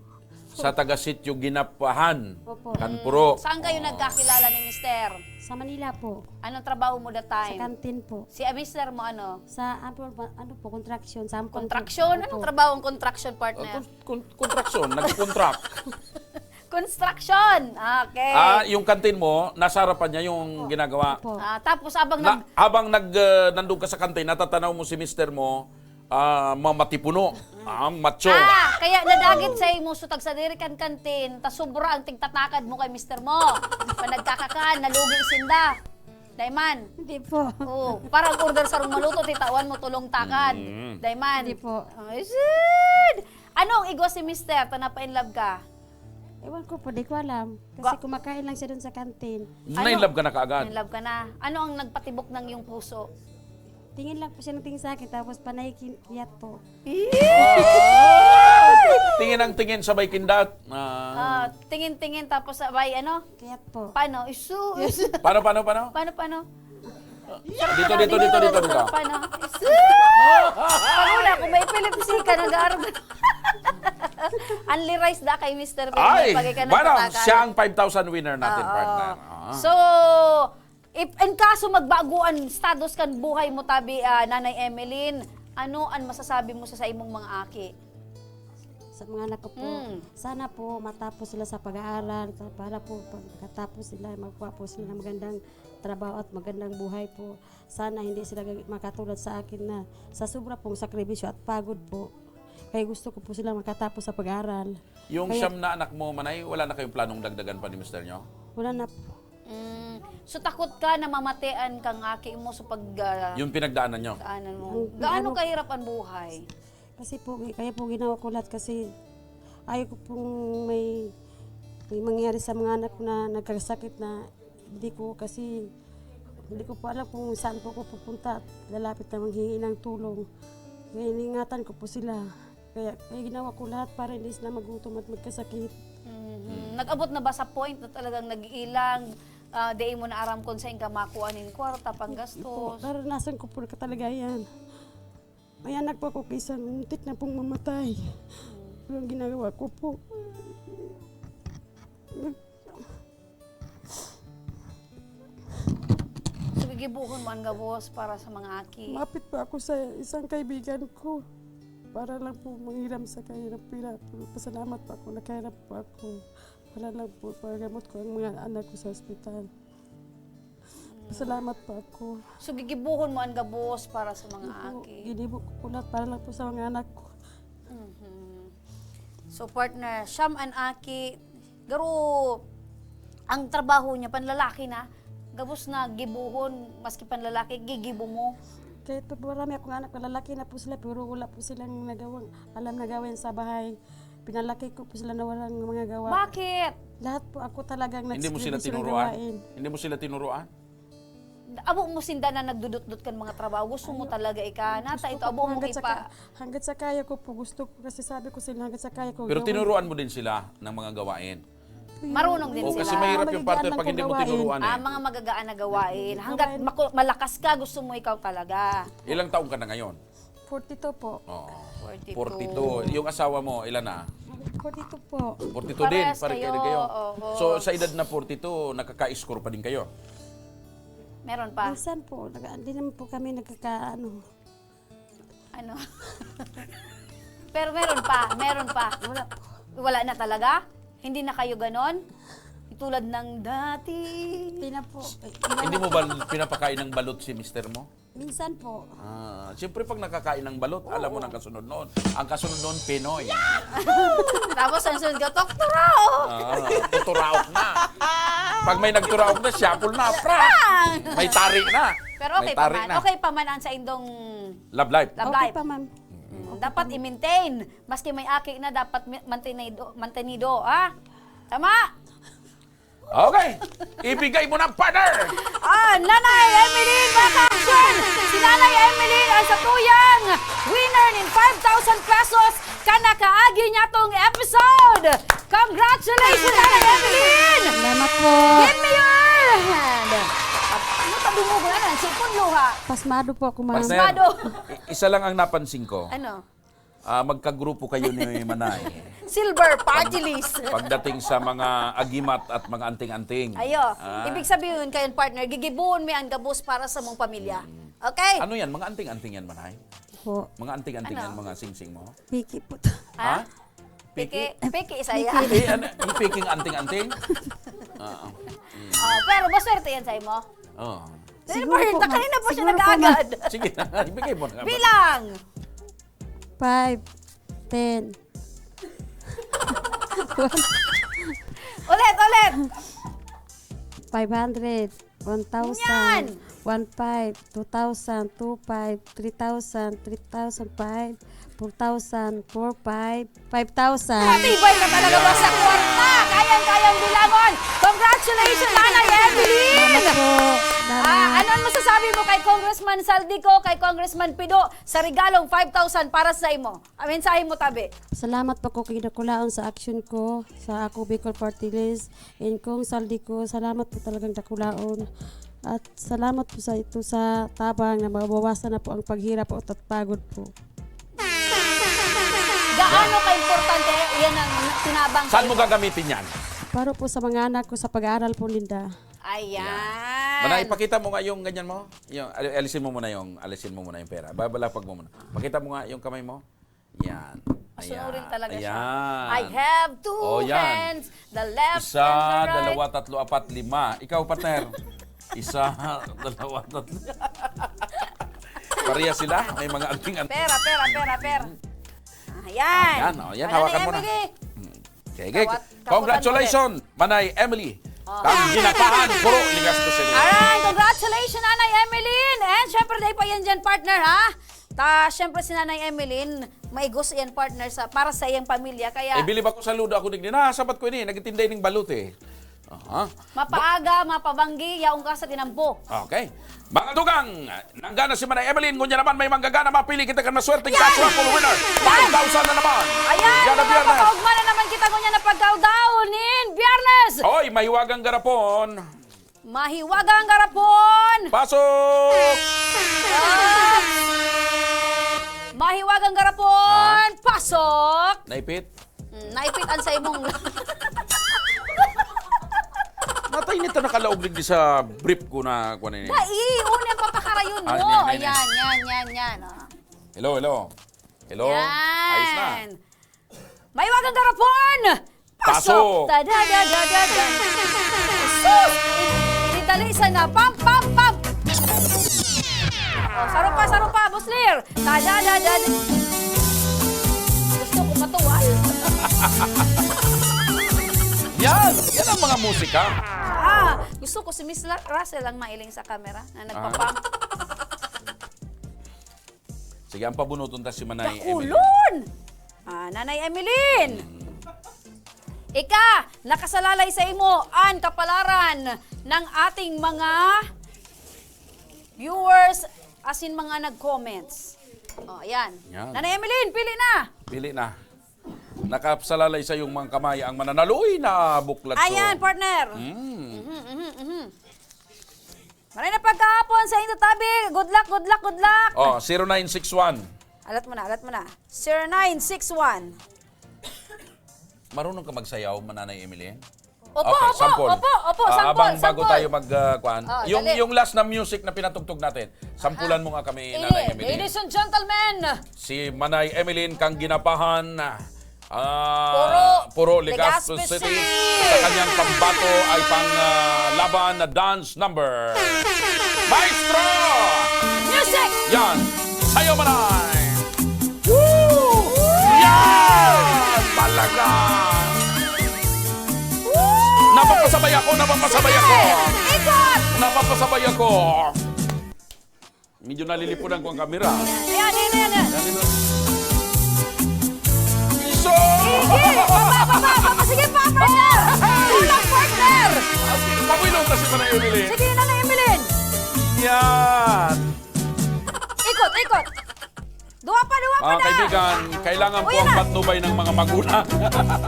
Sa taga-sitio Ginapahan, Opo. Kanpuro. Saan kayo Oo. nagkakilala ni mister? Sa Manila po. Anong trabaho mo that Sa time? kantin po. Si, ah, mister mo ano? Sa, ano po, ano po, construction, sa Ampon po. Construction? Anong Opo. trabaho ng construction, partner? Ah, kun- Kun-, kontraksyon, nagko-contract. Construction! Okay. Ah, yung kantin mo, nasa harapan niya yung Opo. ginagawa. Opo. Ah, tapos habang Na, nag- habang nag, ah, nandun ka sa kantin, natatanaw mo si mister mo, ah, ma-, matipuno, ah, macho. Ah, kaya nadagit sa imo, so tagsadiri kan kantin, ta sobra ang tigtatakad mo kay mister mo. Panagkakakan, nalugi sinda. Daiman. Hindi po. Oo, parang order sarong maluto, titawan mo, tulong takad. Mm. Daiman. Hindi po. Ay, sid! Ano ang igwa si mister? Ta napa-in love ka? Ewan ko po, di ko alam. Kasi Ba- kumakain lang siya dun sa kantin. Ano? Na-in love ka na kaagad? Na-in love ka na. Ano ang nagpatibok ng iyong puso? Tingin lang po siya ng tingin sa akin, tapos panay kin-, kiyat po. Tingin ang tingin, sabay kindat. Ah. Ah, tingin-tingin, tapos sabay, ano? Kiyat po. Paano? Isu, isu. Paano, paano, paano? Paano, paano? Dito, dito, dito, dito, dito. Paano? Isu! Paano na? Kung may epilepsy ka, nag-aarog. Only rice da kay mister Ay, Pwede, pag ikaw bueno, nagtatakan. siya ang five thousand winner natin, Oo. partner. Ah. So, if, in kaso magbago ang status kan buhay mo, tabi, ah, Nanay Emeline, ano ang masasabi mo sa, sa imong mga aki? Sa mga anak ko po, Mm. sana po matapos sila sa pag-aaral, sa, para po pagkatapos sila, magkuha po sila ng magandang trabaho at magandang buhay po. Sana hindi sila gag-, makatulad sa akin na sa sobra pong sakripisyo at pagod po. Kaya gusto ko po sila makatapos sa pag-aaral. Yung Kaya siyam na anak mo, Manay, wala na kayong planong dagdagan pa ni mister nyo? Wala na po. Mm. So, takot ka na mamatean kang aki mo sa pag, ah, Yung pinagdaanan nyo? daanan mo. Ang, Gaano ano kahirap ang buhay? Kasi po, kaya po ginawa ko lahat kasi ayaw ko pong may, may mangyari sa mga anak ko na nagkasakit na hindi ko kasi, hindi ko po alam kung saan po ako pupunta at lalapit na manghingi ng tulong. Kaya iningatan ko po sila. Kaya, kaya ginawa ko lahat para hindi sila magutom at magkasakit. Mhm. Nag-abot na ba sa point na talagang nag-iilang, ah, dai mo na aram kung saan ka makuha nin kwarta, Opo, panggastos? naranasan ko po talaga yan. May anak po ako, kaisa muntik na pong mamatay. Pero ang ginagawa ko po, So, gigibohon mo an gabos para sa mga aki. Mapit po ako sa isang kaibigan ko para lang po manghiram sa kahirap-hirap. Pasalamat po ako, nagkahirap po ako. Para lang po, pagamot ko ang mga anak ko sa ospital. Pasalamat po ako. So, gigibohon mo an gabos para sa mga Opo, aki. ginibo ko po lahat para lang po sa mga anak ko. Mhm. So, partner, siyam an aki, garo, ang trabaho niya, panlalaki na, gabos na gibohon, maski panlalaki, gigibo mo. Kahit po marami akong anak, lalaki na po sila, pero wala po silang nagawang, alam na gawain sa bahay. Pinalaki ko po sila na walang mga gawa. Bakit? Lahat po ako talagang Hindi mo sila nagsiservisyo ng tinuruan? gawain. Hindi mo sila tinuruan? Abo mo sinda na nagdudutdot kan mga trabaho. Gusto mo Ayaw. talaga ika, nata Gusto ito, ko abo po mo hanggat sa ipa- ka-, hanggat sa kaya ko po, gusto ko kasi sabi ko sila, hanggat sa kaya ko, Pero gawin. tinuruan mo din sila ng mga gawain? Marunong din O, sila. kasi mahirap yung Magagaan partner lang pag po hindi mo gawain. tinuruan eh. Ah, mga magagaan na gawain. Hanggat Gawain. maku-, malakas ka, gusto mo ikaw talaga. Ilang taon ka na ngayon? Forty-two po. Oo. Forty-two. Forty-two. Yung asawa mo, ilan na? Forty-two po. Forty-two din, Parehas pare kayo, kayo. Oho. So, sa edad na forty-two, nakaka-score pa din kayo? Meron pa? Minsan po, nag-, hindi naman po kami nagkakaano. Ano? Pero meron pa, meron pa. Wala po. Wala na talaga? Hindi na kayo ganon? Tulad ng dati? Hindi na po. Eh, iba Hindi na mo po. ba pinapakain ng balot si mister mo? Minsan po. Ah, siyempre pag nakakain ng balot, alam mo Oo. nang kasunod noon. Ang kasunod noon, Pinoy. Tapos ang sunod ka, "Tok, turaok!" Ah, tuturaok na. Pag may nagturaok na, siyapol na, pra! Bang! May tari na. Pero okay May pa tari man. na. Okay pa man ang sa indong Love life. love Okay life. pa, ma'am. Mm, dapat i-maintain. Maski may aki na, dapat mi-, mantenido, mantenido, ha? Tama? Okay. Ibigay mo na, partner! Ah, Nanay Emeline, mga ka-action! Si Nanay Emeline ang satuyang winner nin five thousand pesos kan nakaagi niya tong episode! Congratulations, Nanay Emeline! Salamat po. Give me your hand! Ano pa dumugo na? Sipon luha. Pasmado po ako, ma'am. Pasmado. Pasmado. I-, isa lang ang napansin ko. Ano? Ah, magkagrupo kayo ni Manay. Silver party list. Pagdating sa mga agimat at mga anting-anting. Ayo. Ah. Ibig sabihin kayan, partner, gigibohon mi an gabos para sa mong pamilya. Mm. Okay? Ano yan? Mga anting-anting yan, Manay? Po. Mga anting-anting Ano? yan, mga singsing mo? Piki po. Ha? Ha? Piki? Piki, piki, isa yan. Eh, ano, yung piking anting-anting? Oo. Mm. Oh, pero maswerte yan sa imo. Oo. Siguro Pero po, kanina pa siya siguro po, nag-aagad. Sige na, ibigay mo na nga. Bilang! Five, ten. Ulit, ulit. Five hundred, one thousand, Yan! one five, two thousand, two five, three thousand, three thousand five, four thousand, four five, five thousand. Matibay ka talaga ba sa kwarta? Kayang-kayang bilangon. Congratulations, Nanay Emeline! Salamat po. Ah, Salamat. ano ang masasabi mo kay Congressman Zaldy Co, kay Congressman Pido, sa regalong five thousand para sa imo? Ang mensahe mo, tabi. Salamat po ko kay dakulaon sa action ko, sa Ako Bicol Party List, and Cong Zaldy Co, salamat po talagang dakulaon. At salamat po sa ito sa tabang na mabawasan na po ang paghirap at pagod po. Gaano ka-importante yan ang tinabang Saan mo sa'yo? gagamitin yan? Para po sa mga anak ko sa pag-aaral po ninda. Ayan. Yan. Mana, ipakita mo nga yung ganyan mo. Yung, al-, alisin mo muna yung, alisin mo muna yung pera. Babalapag mo muna. Pakita mo nga yung kamay mo. Yan. Masunurin Ayan. talaga siya. Ayan. I have two Oh, yan. hands, the left Isa, and the right. dalawa, tatlo, apat, lima. Ikaw, partner. Isa, dalawa, tatlo. Pareha sila. May mga anting-anting. Pera, pera, pera, pera. Ayan. Ayan, oh, yan. Ayan Hawakan na, mo na. Emily. Hmm. Okay, okay. Kawat-, kakutan Congratulations, Manay Emily. Oh. Ang ginatahan, puro ligas ko sa'yo. Alright, congratulations, Nanay Emeline. And syempre, dahil pa yan dyan, partner, ha? Ta, syempre, si Nanay Emeline, maigos yan, partner, sa, para sa iyang pamilya. Kaya Eh, bilib ako, saludo ako, digdi na, sabat ko ini, nagtitinda ining balot, eh. Aha. Mapaaga, mapabanggi, yaong ka sa tinampo. Okay. Mga dugang, nanggana si Manay Emeline, ngunyan naman may manggagana, mapili kita kan maswerteng Yan! cash raffle winner. Yan! Five thousand na naman. Ayan, Yan ang mga Biyernes. pakaugma na naman kita ngunyan na pagkaudaw nin Biyernes. Hoy, mahiwagang garapon. Mahiwagang garapon. Pasok! Ah. Mahiwagang garapon. Ha? Pasok. Naipit? Mm, naipit an sa imong Matay nito nakalaog digdi sa brief ko na kuwan ini. Dai, una ang papakarayon mo. Ah, ini, ini, ini. Ayan, yan, yan, yan. Ah. Hello, hello. Hello. Yan. Ayos na. Mahiwagang garapon! Pasok! Pasok! Tada, da, da, da, da. Sus! I-, itali sana. Pam, pam, pam! Oh, saro pa, saro pa, Boss Lir! Tada, da, da, da. Gusto ko matuwa. Yan! Yan ang mga musika. Ah, gusto ko si Miss La-, Russell ang mailing sa camera na Ah. nagpapam. Sige, ang pabunuton ta si Manay Emeline. Dakulon! Ah, Nanay Emeline! Mm. Ika, nakasalalay sa imo an kapalaran ng ating mga viewers, as in mga nag-comments. Oh, ayan. Yan. Nanay Emeline, pili na! Pili na. Nakasalalay sa iyong mga kamay ang mananaloy na buklat. Ayan, partner. Mm. Mhm, mhm, mhm. Maray na pagkahapon sa inyo, tabi. Good luck, good luck, good luck. Oh, zero nine six one. Alat mo na, alat mo na. Zero nine six one. Marunong ka magsayaw, Mananay Emeline? Opo, Okay, opo, sample. opo, opo, Ah, sample, abang bago sample. tayo mag, ah, kwan. Ah, Yung, dali. yung last na music na pinatugtog natin, sampulan Ah. mo nga kami, Ini, Nanay Emeline. ladies and gentlemen. Si Manay Emeline kang Ginapahan, ah, Puro, Puro, Legazpi Legazpi City. City. Sa kanyang pambato ay pang, ah, laban na dance number. Maestro! Music! Yan! Sayo, Manay! Woo! Yan! Talaga! Woo! Napapasabay ako, napapasabay ako! Ikot! Napapasabay ako! Medyo nalilipunan ko ang kamera. Ayan, ayan, ayan, ayan. Yan, ito. So! Sige! Baba, baba, baba! Sige pa, partner! Kulang, partner! Ah, sige, pabulong na si Manay Emeline. Sige, Nanay Emeline! Yan! Ikot, ikot! Duwa pa, duwa pa Mga na! kaibigan, kailangan po Uy, ang na! patnubay ng mga magulang.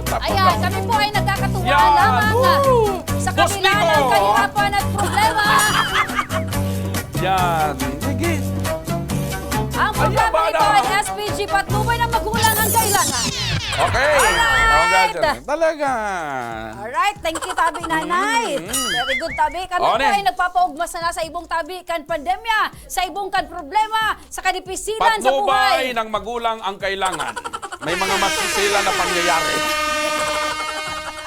Tapos Ayan, na. kami po ay nagkakatuwaan Yan! lamang, ah, Woo! sa Boss kabila Nico! ng kahirapan at problema. Yan. Sige. Ang Ayan, programa bana. nito ay S P G, patnubay ng magulang ang kailangan. Okay. Alright. Congratulations. Talaga. Alright, thank you, tabi, nanay. Mm. Very good, tabi. Kami Oh, po ne. ay nagpapaugma sana sa ibong tabi kan pandemya, sa ibong kan problema, sa kadipisilan sa Patnubay buhay. ng magulang ang kailangan. May mga masisila na pangyayari.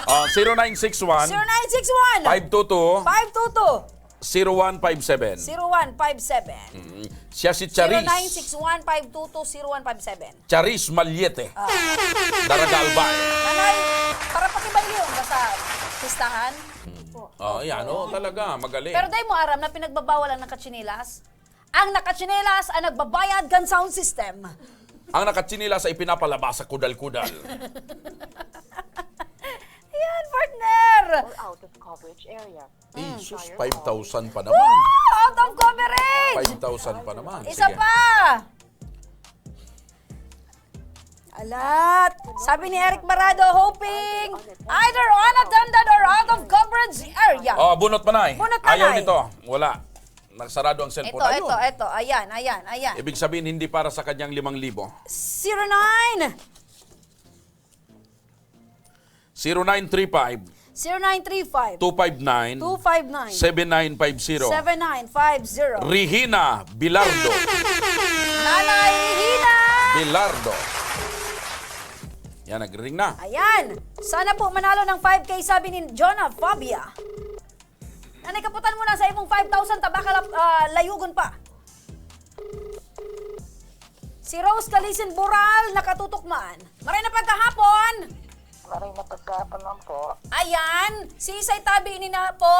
Oh, zero nine six one, Zero nine six one. five two two. Five two two. Zero one five seven. Zero one five seven. Mm. Siya si Charis. Zero nine six one five two two zero one five seven. Charis Maliete. Ah. Daraga Albay. Nanay, para pakibaylon ka sa listahan. Mm. Oh, yan, oh, talaga, magaling. Pero dai mo aram na pinagbabawal ang nakatsinilas? Ang nakatsinelas ang nagbabayad kan sound system. Ang nakatsinelas ay pinapalabas sa kudal-kudal. Ayan, partner! Or out of coverage area. Eh, sus, five thousand pa naman. Woo! Out of coverage! Five thousand pa naman. Isa Sige. pa! Alat! Sabi ni Eric Barado, hoping either unattended or out of coverage area. Oh, bunot, Manay. Bunot, Ayaw Manay. nito. Wala. Nagsarado ang cellphone. Ito, Ayun. ito, ito. Ayan, ayan, ayan. Ibig sabihin, hindi para sa kanyang limang libo. Zero nine. Zero nine three five. Zero nine three five. Two five nine. Two five nine. Seven nine five zero. Seven nine five zero. Regina Bilardo. Nanay Regina! Bilardo. Yan, nagring na. Ayan. Sana po manalo ng five K, sabi ni Jonah Fabia. Nanay, kaputan mo na sa imong five thousand, ta baka la-, ah, layugon pa. Si Rose Calisin Bural, nakatutok man. Maray na pagkahapon. Maray na pagkahapon man po. Ayan, si isay tabi ni na po?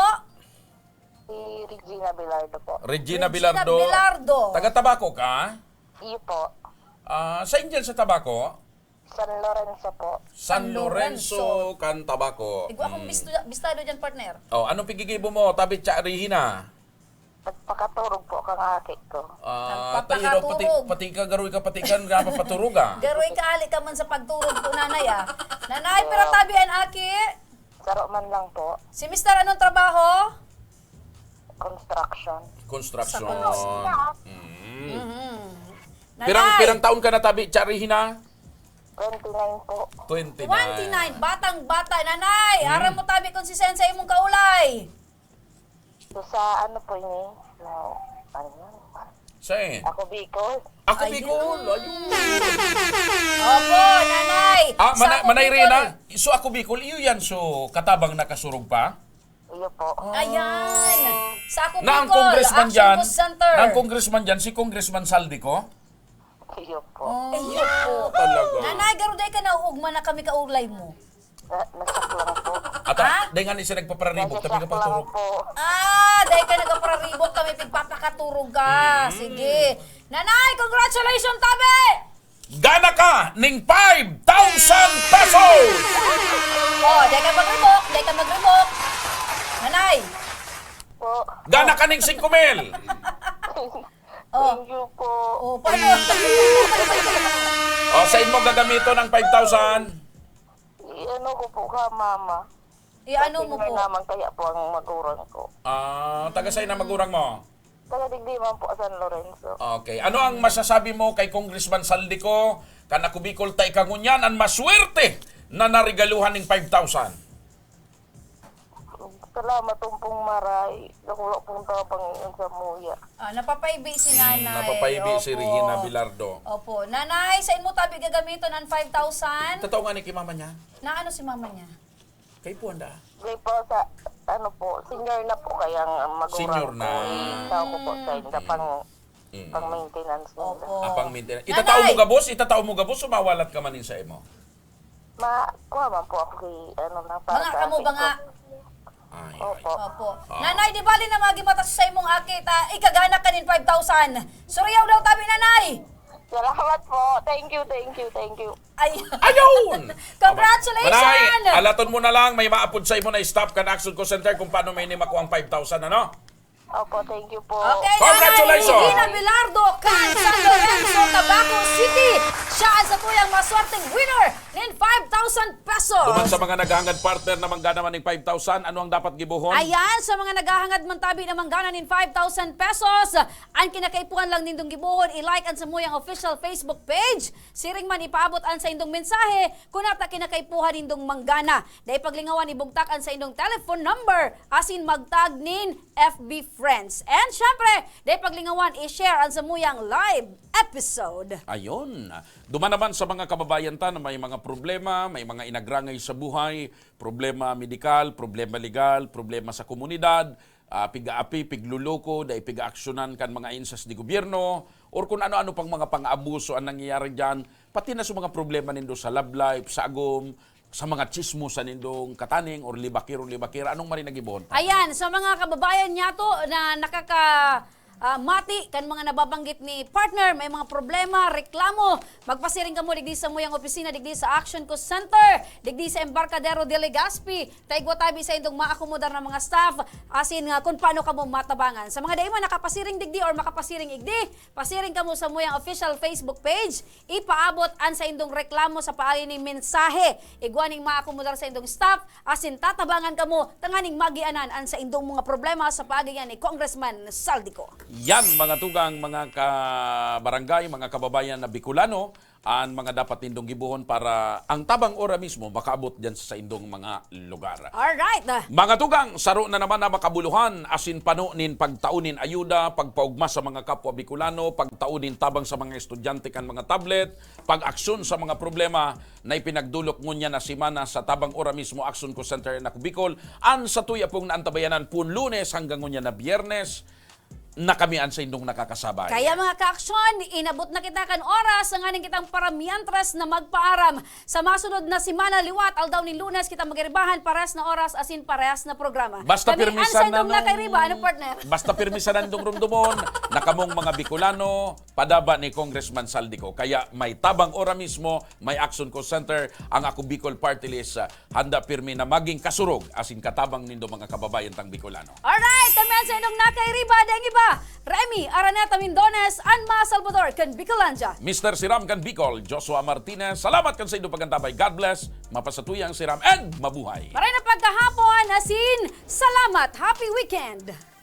Si Regina Bilardo po. Regina Regina Bilardo. Bilardo. Taga Tabaco ka? Iyo po. Ah, sa Angel sa Tabaco? San Lorenzo po. San San Lorenzo, Lorenzo. Can Tabaco. Igwa akong Mm. bistu-, bistado dyan, partner. Oh, anong pigigibo mo, Tabi Cha Regina? Nagpakaturog po kang aki ko. Ah, Nagpapakaturog. tayo daw, pati, pati ka, garoy ka, pati ka, nga papaturuga. Garoy ka, ali ka man sa pagturog ko, nanay, ah. Nanay, pero tabi an aki. Saro man lang po. Si mister, anong trabaho? Construction. Construction. Sa construction. Mm. Mhm. Pirang, Nanay. pirang taon ka na, Tabi Cha Regina? Twenty-nine po. Twenty-nine. Twenty-nine. Batang-bata. Nanay, Mm. aram mo, tabi, kung si Sensei mong kaulay. So, sa ano po ini? Na, ano yun? Saan? Ako, Bicol. Ako, Ayun. Bicol. Ayun. Opo, nanay. Ah, Sa mana-, ako, Manay Bicol. Rina, so ako, Bicol, iyo yan, so katabang nakasurog pa? Iyo po. Oh. Ayan. Sa ako, Na ang Bicol, congressman Action dyan, News Center. na ang congressman dyan, si Congressman Saldico? Iyo po. Oh. Iyo po. Talaga. Nanay, garo, dai ka nauugma na kami kaulay mo. Na, nasak lang po. Ata, Ha? dai nga ni siya nagpapararibok, Nasak tabi ka lang pagturog. po. Ah, dai ka nagpapararibok, kami pigpapakaturog ka. Mm. Sige. Nanay, congratulations, tabi! Gana ka ning five thousand pesos! Oh, dai ka magribok, dai ka magribok. Nanay. Po. Gana ka ning singko mil! Oh. Thank you po. Oh, paano? Oh, sa inyo gagamiton ang five thousand? I-ano ko po ka, mama. I-ano mo Kasi po? may naman kaya po ang magurang ko. Ah, taga saan ang magurang mo? Taga digdi man po, San Lorenzo. Okay. Ano ang masasabi mo kay Congressman Saldico? Kan Ako Bicol ta ika ngunyan an maswerte na naregaluhan ning five thousand. Salamat, Ompong Maray. Dakula pong tabang sa muya. Ah, napapaibi si Hmm, Nanay. napapaibi si Opo. Regina Bilardo. Opo. Nanay, sa imo tabi gagamiton ang five thousand? Totoo nga ni kay mama niya? Na ano si mama niya? Kay Puan da? May po sa, ano po, senior na po, kaya nga magurang Senior na. po. Eh, tao ko po sa inda, Mm. pang, Mm. pang maintenance ninda. Opo. Ah, pang maintenance. Nanay! Itatao mo gabos? Itatao mo gabos o mawalat ka man sa imo? Ma, kuha man po ako kay, ano lang, para Mga sa kamo akin ba po. nga? Ay, Opo. ay. Opo. Ah. Nanay, di bali na maging matas sa imong aki, ta, ikagana ka nin five thousand. Suriyaw daw tabi, Nanay! Salamat po. Thank you, thank you, thank you. Ay. Ayun! Congratulations! Manay, alaton mo na lang, may maapod sa imo na staff kan Action Call Center kung paano may ni makuha ang five thousand, ano? Opo, thank you po. Okay, Congratulations! Nanay Regina Bilardo kan San Lorenzo, Tabaco City. Siya ang satuyang maswerteng winner nin five thousand pesos. Duman sa mga naghahangad partner na manggana man ning five thousand, ano ang dapat gibohon? Ayan, sa mga naghahangad man tabi na manggana nin five thousand pesos, ang kinakaipuhan lang nindong gibohon, i-like ang samuyang official Facebook page. Siring man ipaabot ang saindong mensahe, kun ata kinakaipuhan nindong manggana. Dai paglingawan ibugtak ang saindong telephone number, asin magtag nin F B friends. And syempre, dai paglingawan i-share ang samuyang live episode. Ayun. Duman naman sa mga kababayan ta na may mga problema, may mga inagrangay sa buhay, problema medikal, problema legal, problema sa komunidad, ah, pig-aapi, pigluloko, dai pig-aaksyonan kan mga ahensya de gobyerno, or kung ano-ano pang mga pang-abuso ang nangyayari diyan, pati na sa mga problema nindo sa love life, sa agom, sa mga tsismosan nindong kataning or libakero-libakera, anong maray na gibohon ta? Ayan, sa mga kababayan niyato na nakaka, ah, mati kan mga nababanggit ni partner, may mga problema, reklamo, magpasiring kamo digdi sa muyang opisina, digdi sa Action Call Center, digdi sa Embarcadero de Legazpi, ta igwa tabi saindong maakomodar na mga staff, asin nga kun paano kamo matabangan. Sa mga dai man nakapasiring digdi or makapasiring igdi, pasiring kamo sa muyang official Facebook page, ipaabot an saindong reklamo sa paagi nin mensahe. Igwa ning maakomodar saindong staff, asin tatabangan kamo tanganing magianan an saindong mga problema sa paagi yan ni Congressman Saldico. Yan, mga tugang, mga kabarangay, mga kababayan na Bicolano, an mga dapat nindong gibohon para ang tabang ora mismo makaabot diyan sa saindong mga lugar. Alright. Mga tugang, saro na naman na makabuluhan, asin pano nin pagtao nin ayuda, pagpaogma sa mga kapwa Bicolano, pagtao nin tabang sa mga estudyante kan mga tablet, pag-aksyon sa mga problema na ipinagdulok ngunyan na semana sa tabang ora mismo Action Call Center na Bicol, an satuya pong naantabayanan pun Lunes hanggang ngunyan na Biyernes, na kami an saindong nakakasabay. Kaya, mga kaaksyon, inabot na kita kan oras, nganing kitang paramiyantres na magpaaram. Sa masunod na semana liwat, aldaw nin Lunes, kita magiribahan, parehas na oras, asin parehas na programa. Basta Kami pirmi an sana saindong nung, nakairiba, ano, partner? Basta pirmi sana nindong rumdomon na kamong mga Bicolano, padaba ni Congressman Saldico. Kaya may tabang ora mismo, may Action Call Center, ang Ako Bicol Party List, ah, handa pirmi na maging kasurog asin katabang nindo, mga kababayan tang Bicolano. Alright, kami an saindong nakairiba, daing iba, Remy Araneta Mindones, an mga Salvador kan Bicolandia. Mister Siram kan Bicol, Joshua Martinez, salamat kan saindong pag-antabay. God bless, mapasatuyang Siram, and mabuhay! Maray na pagkahapon, asin salamat. Happy weekend!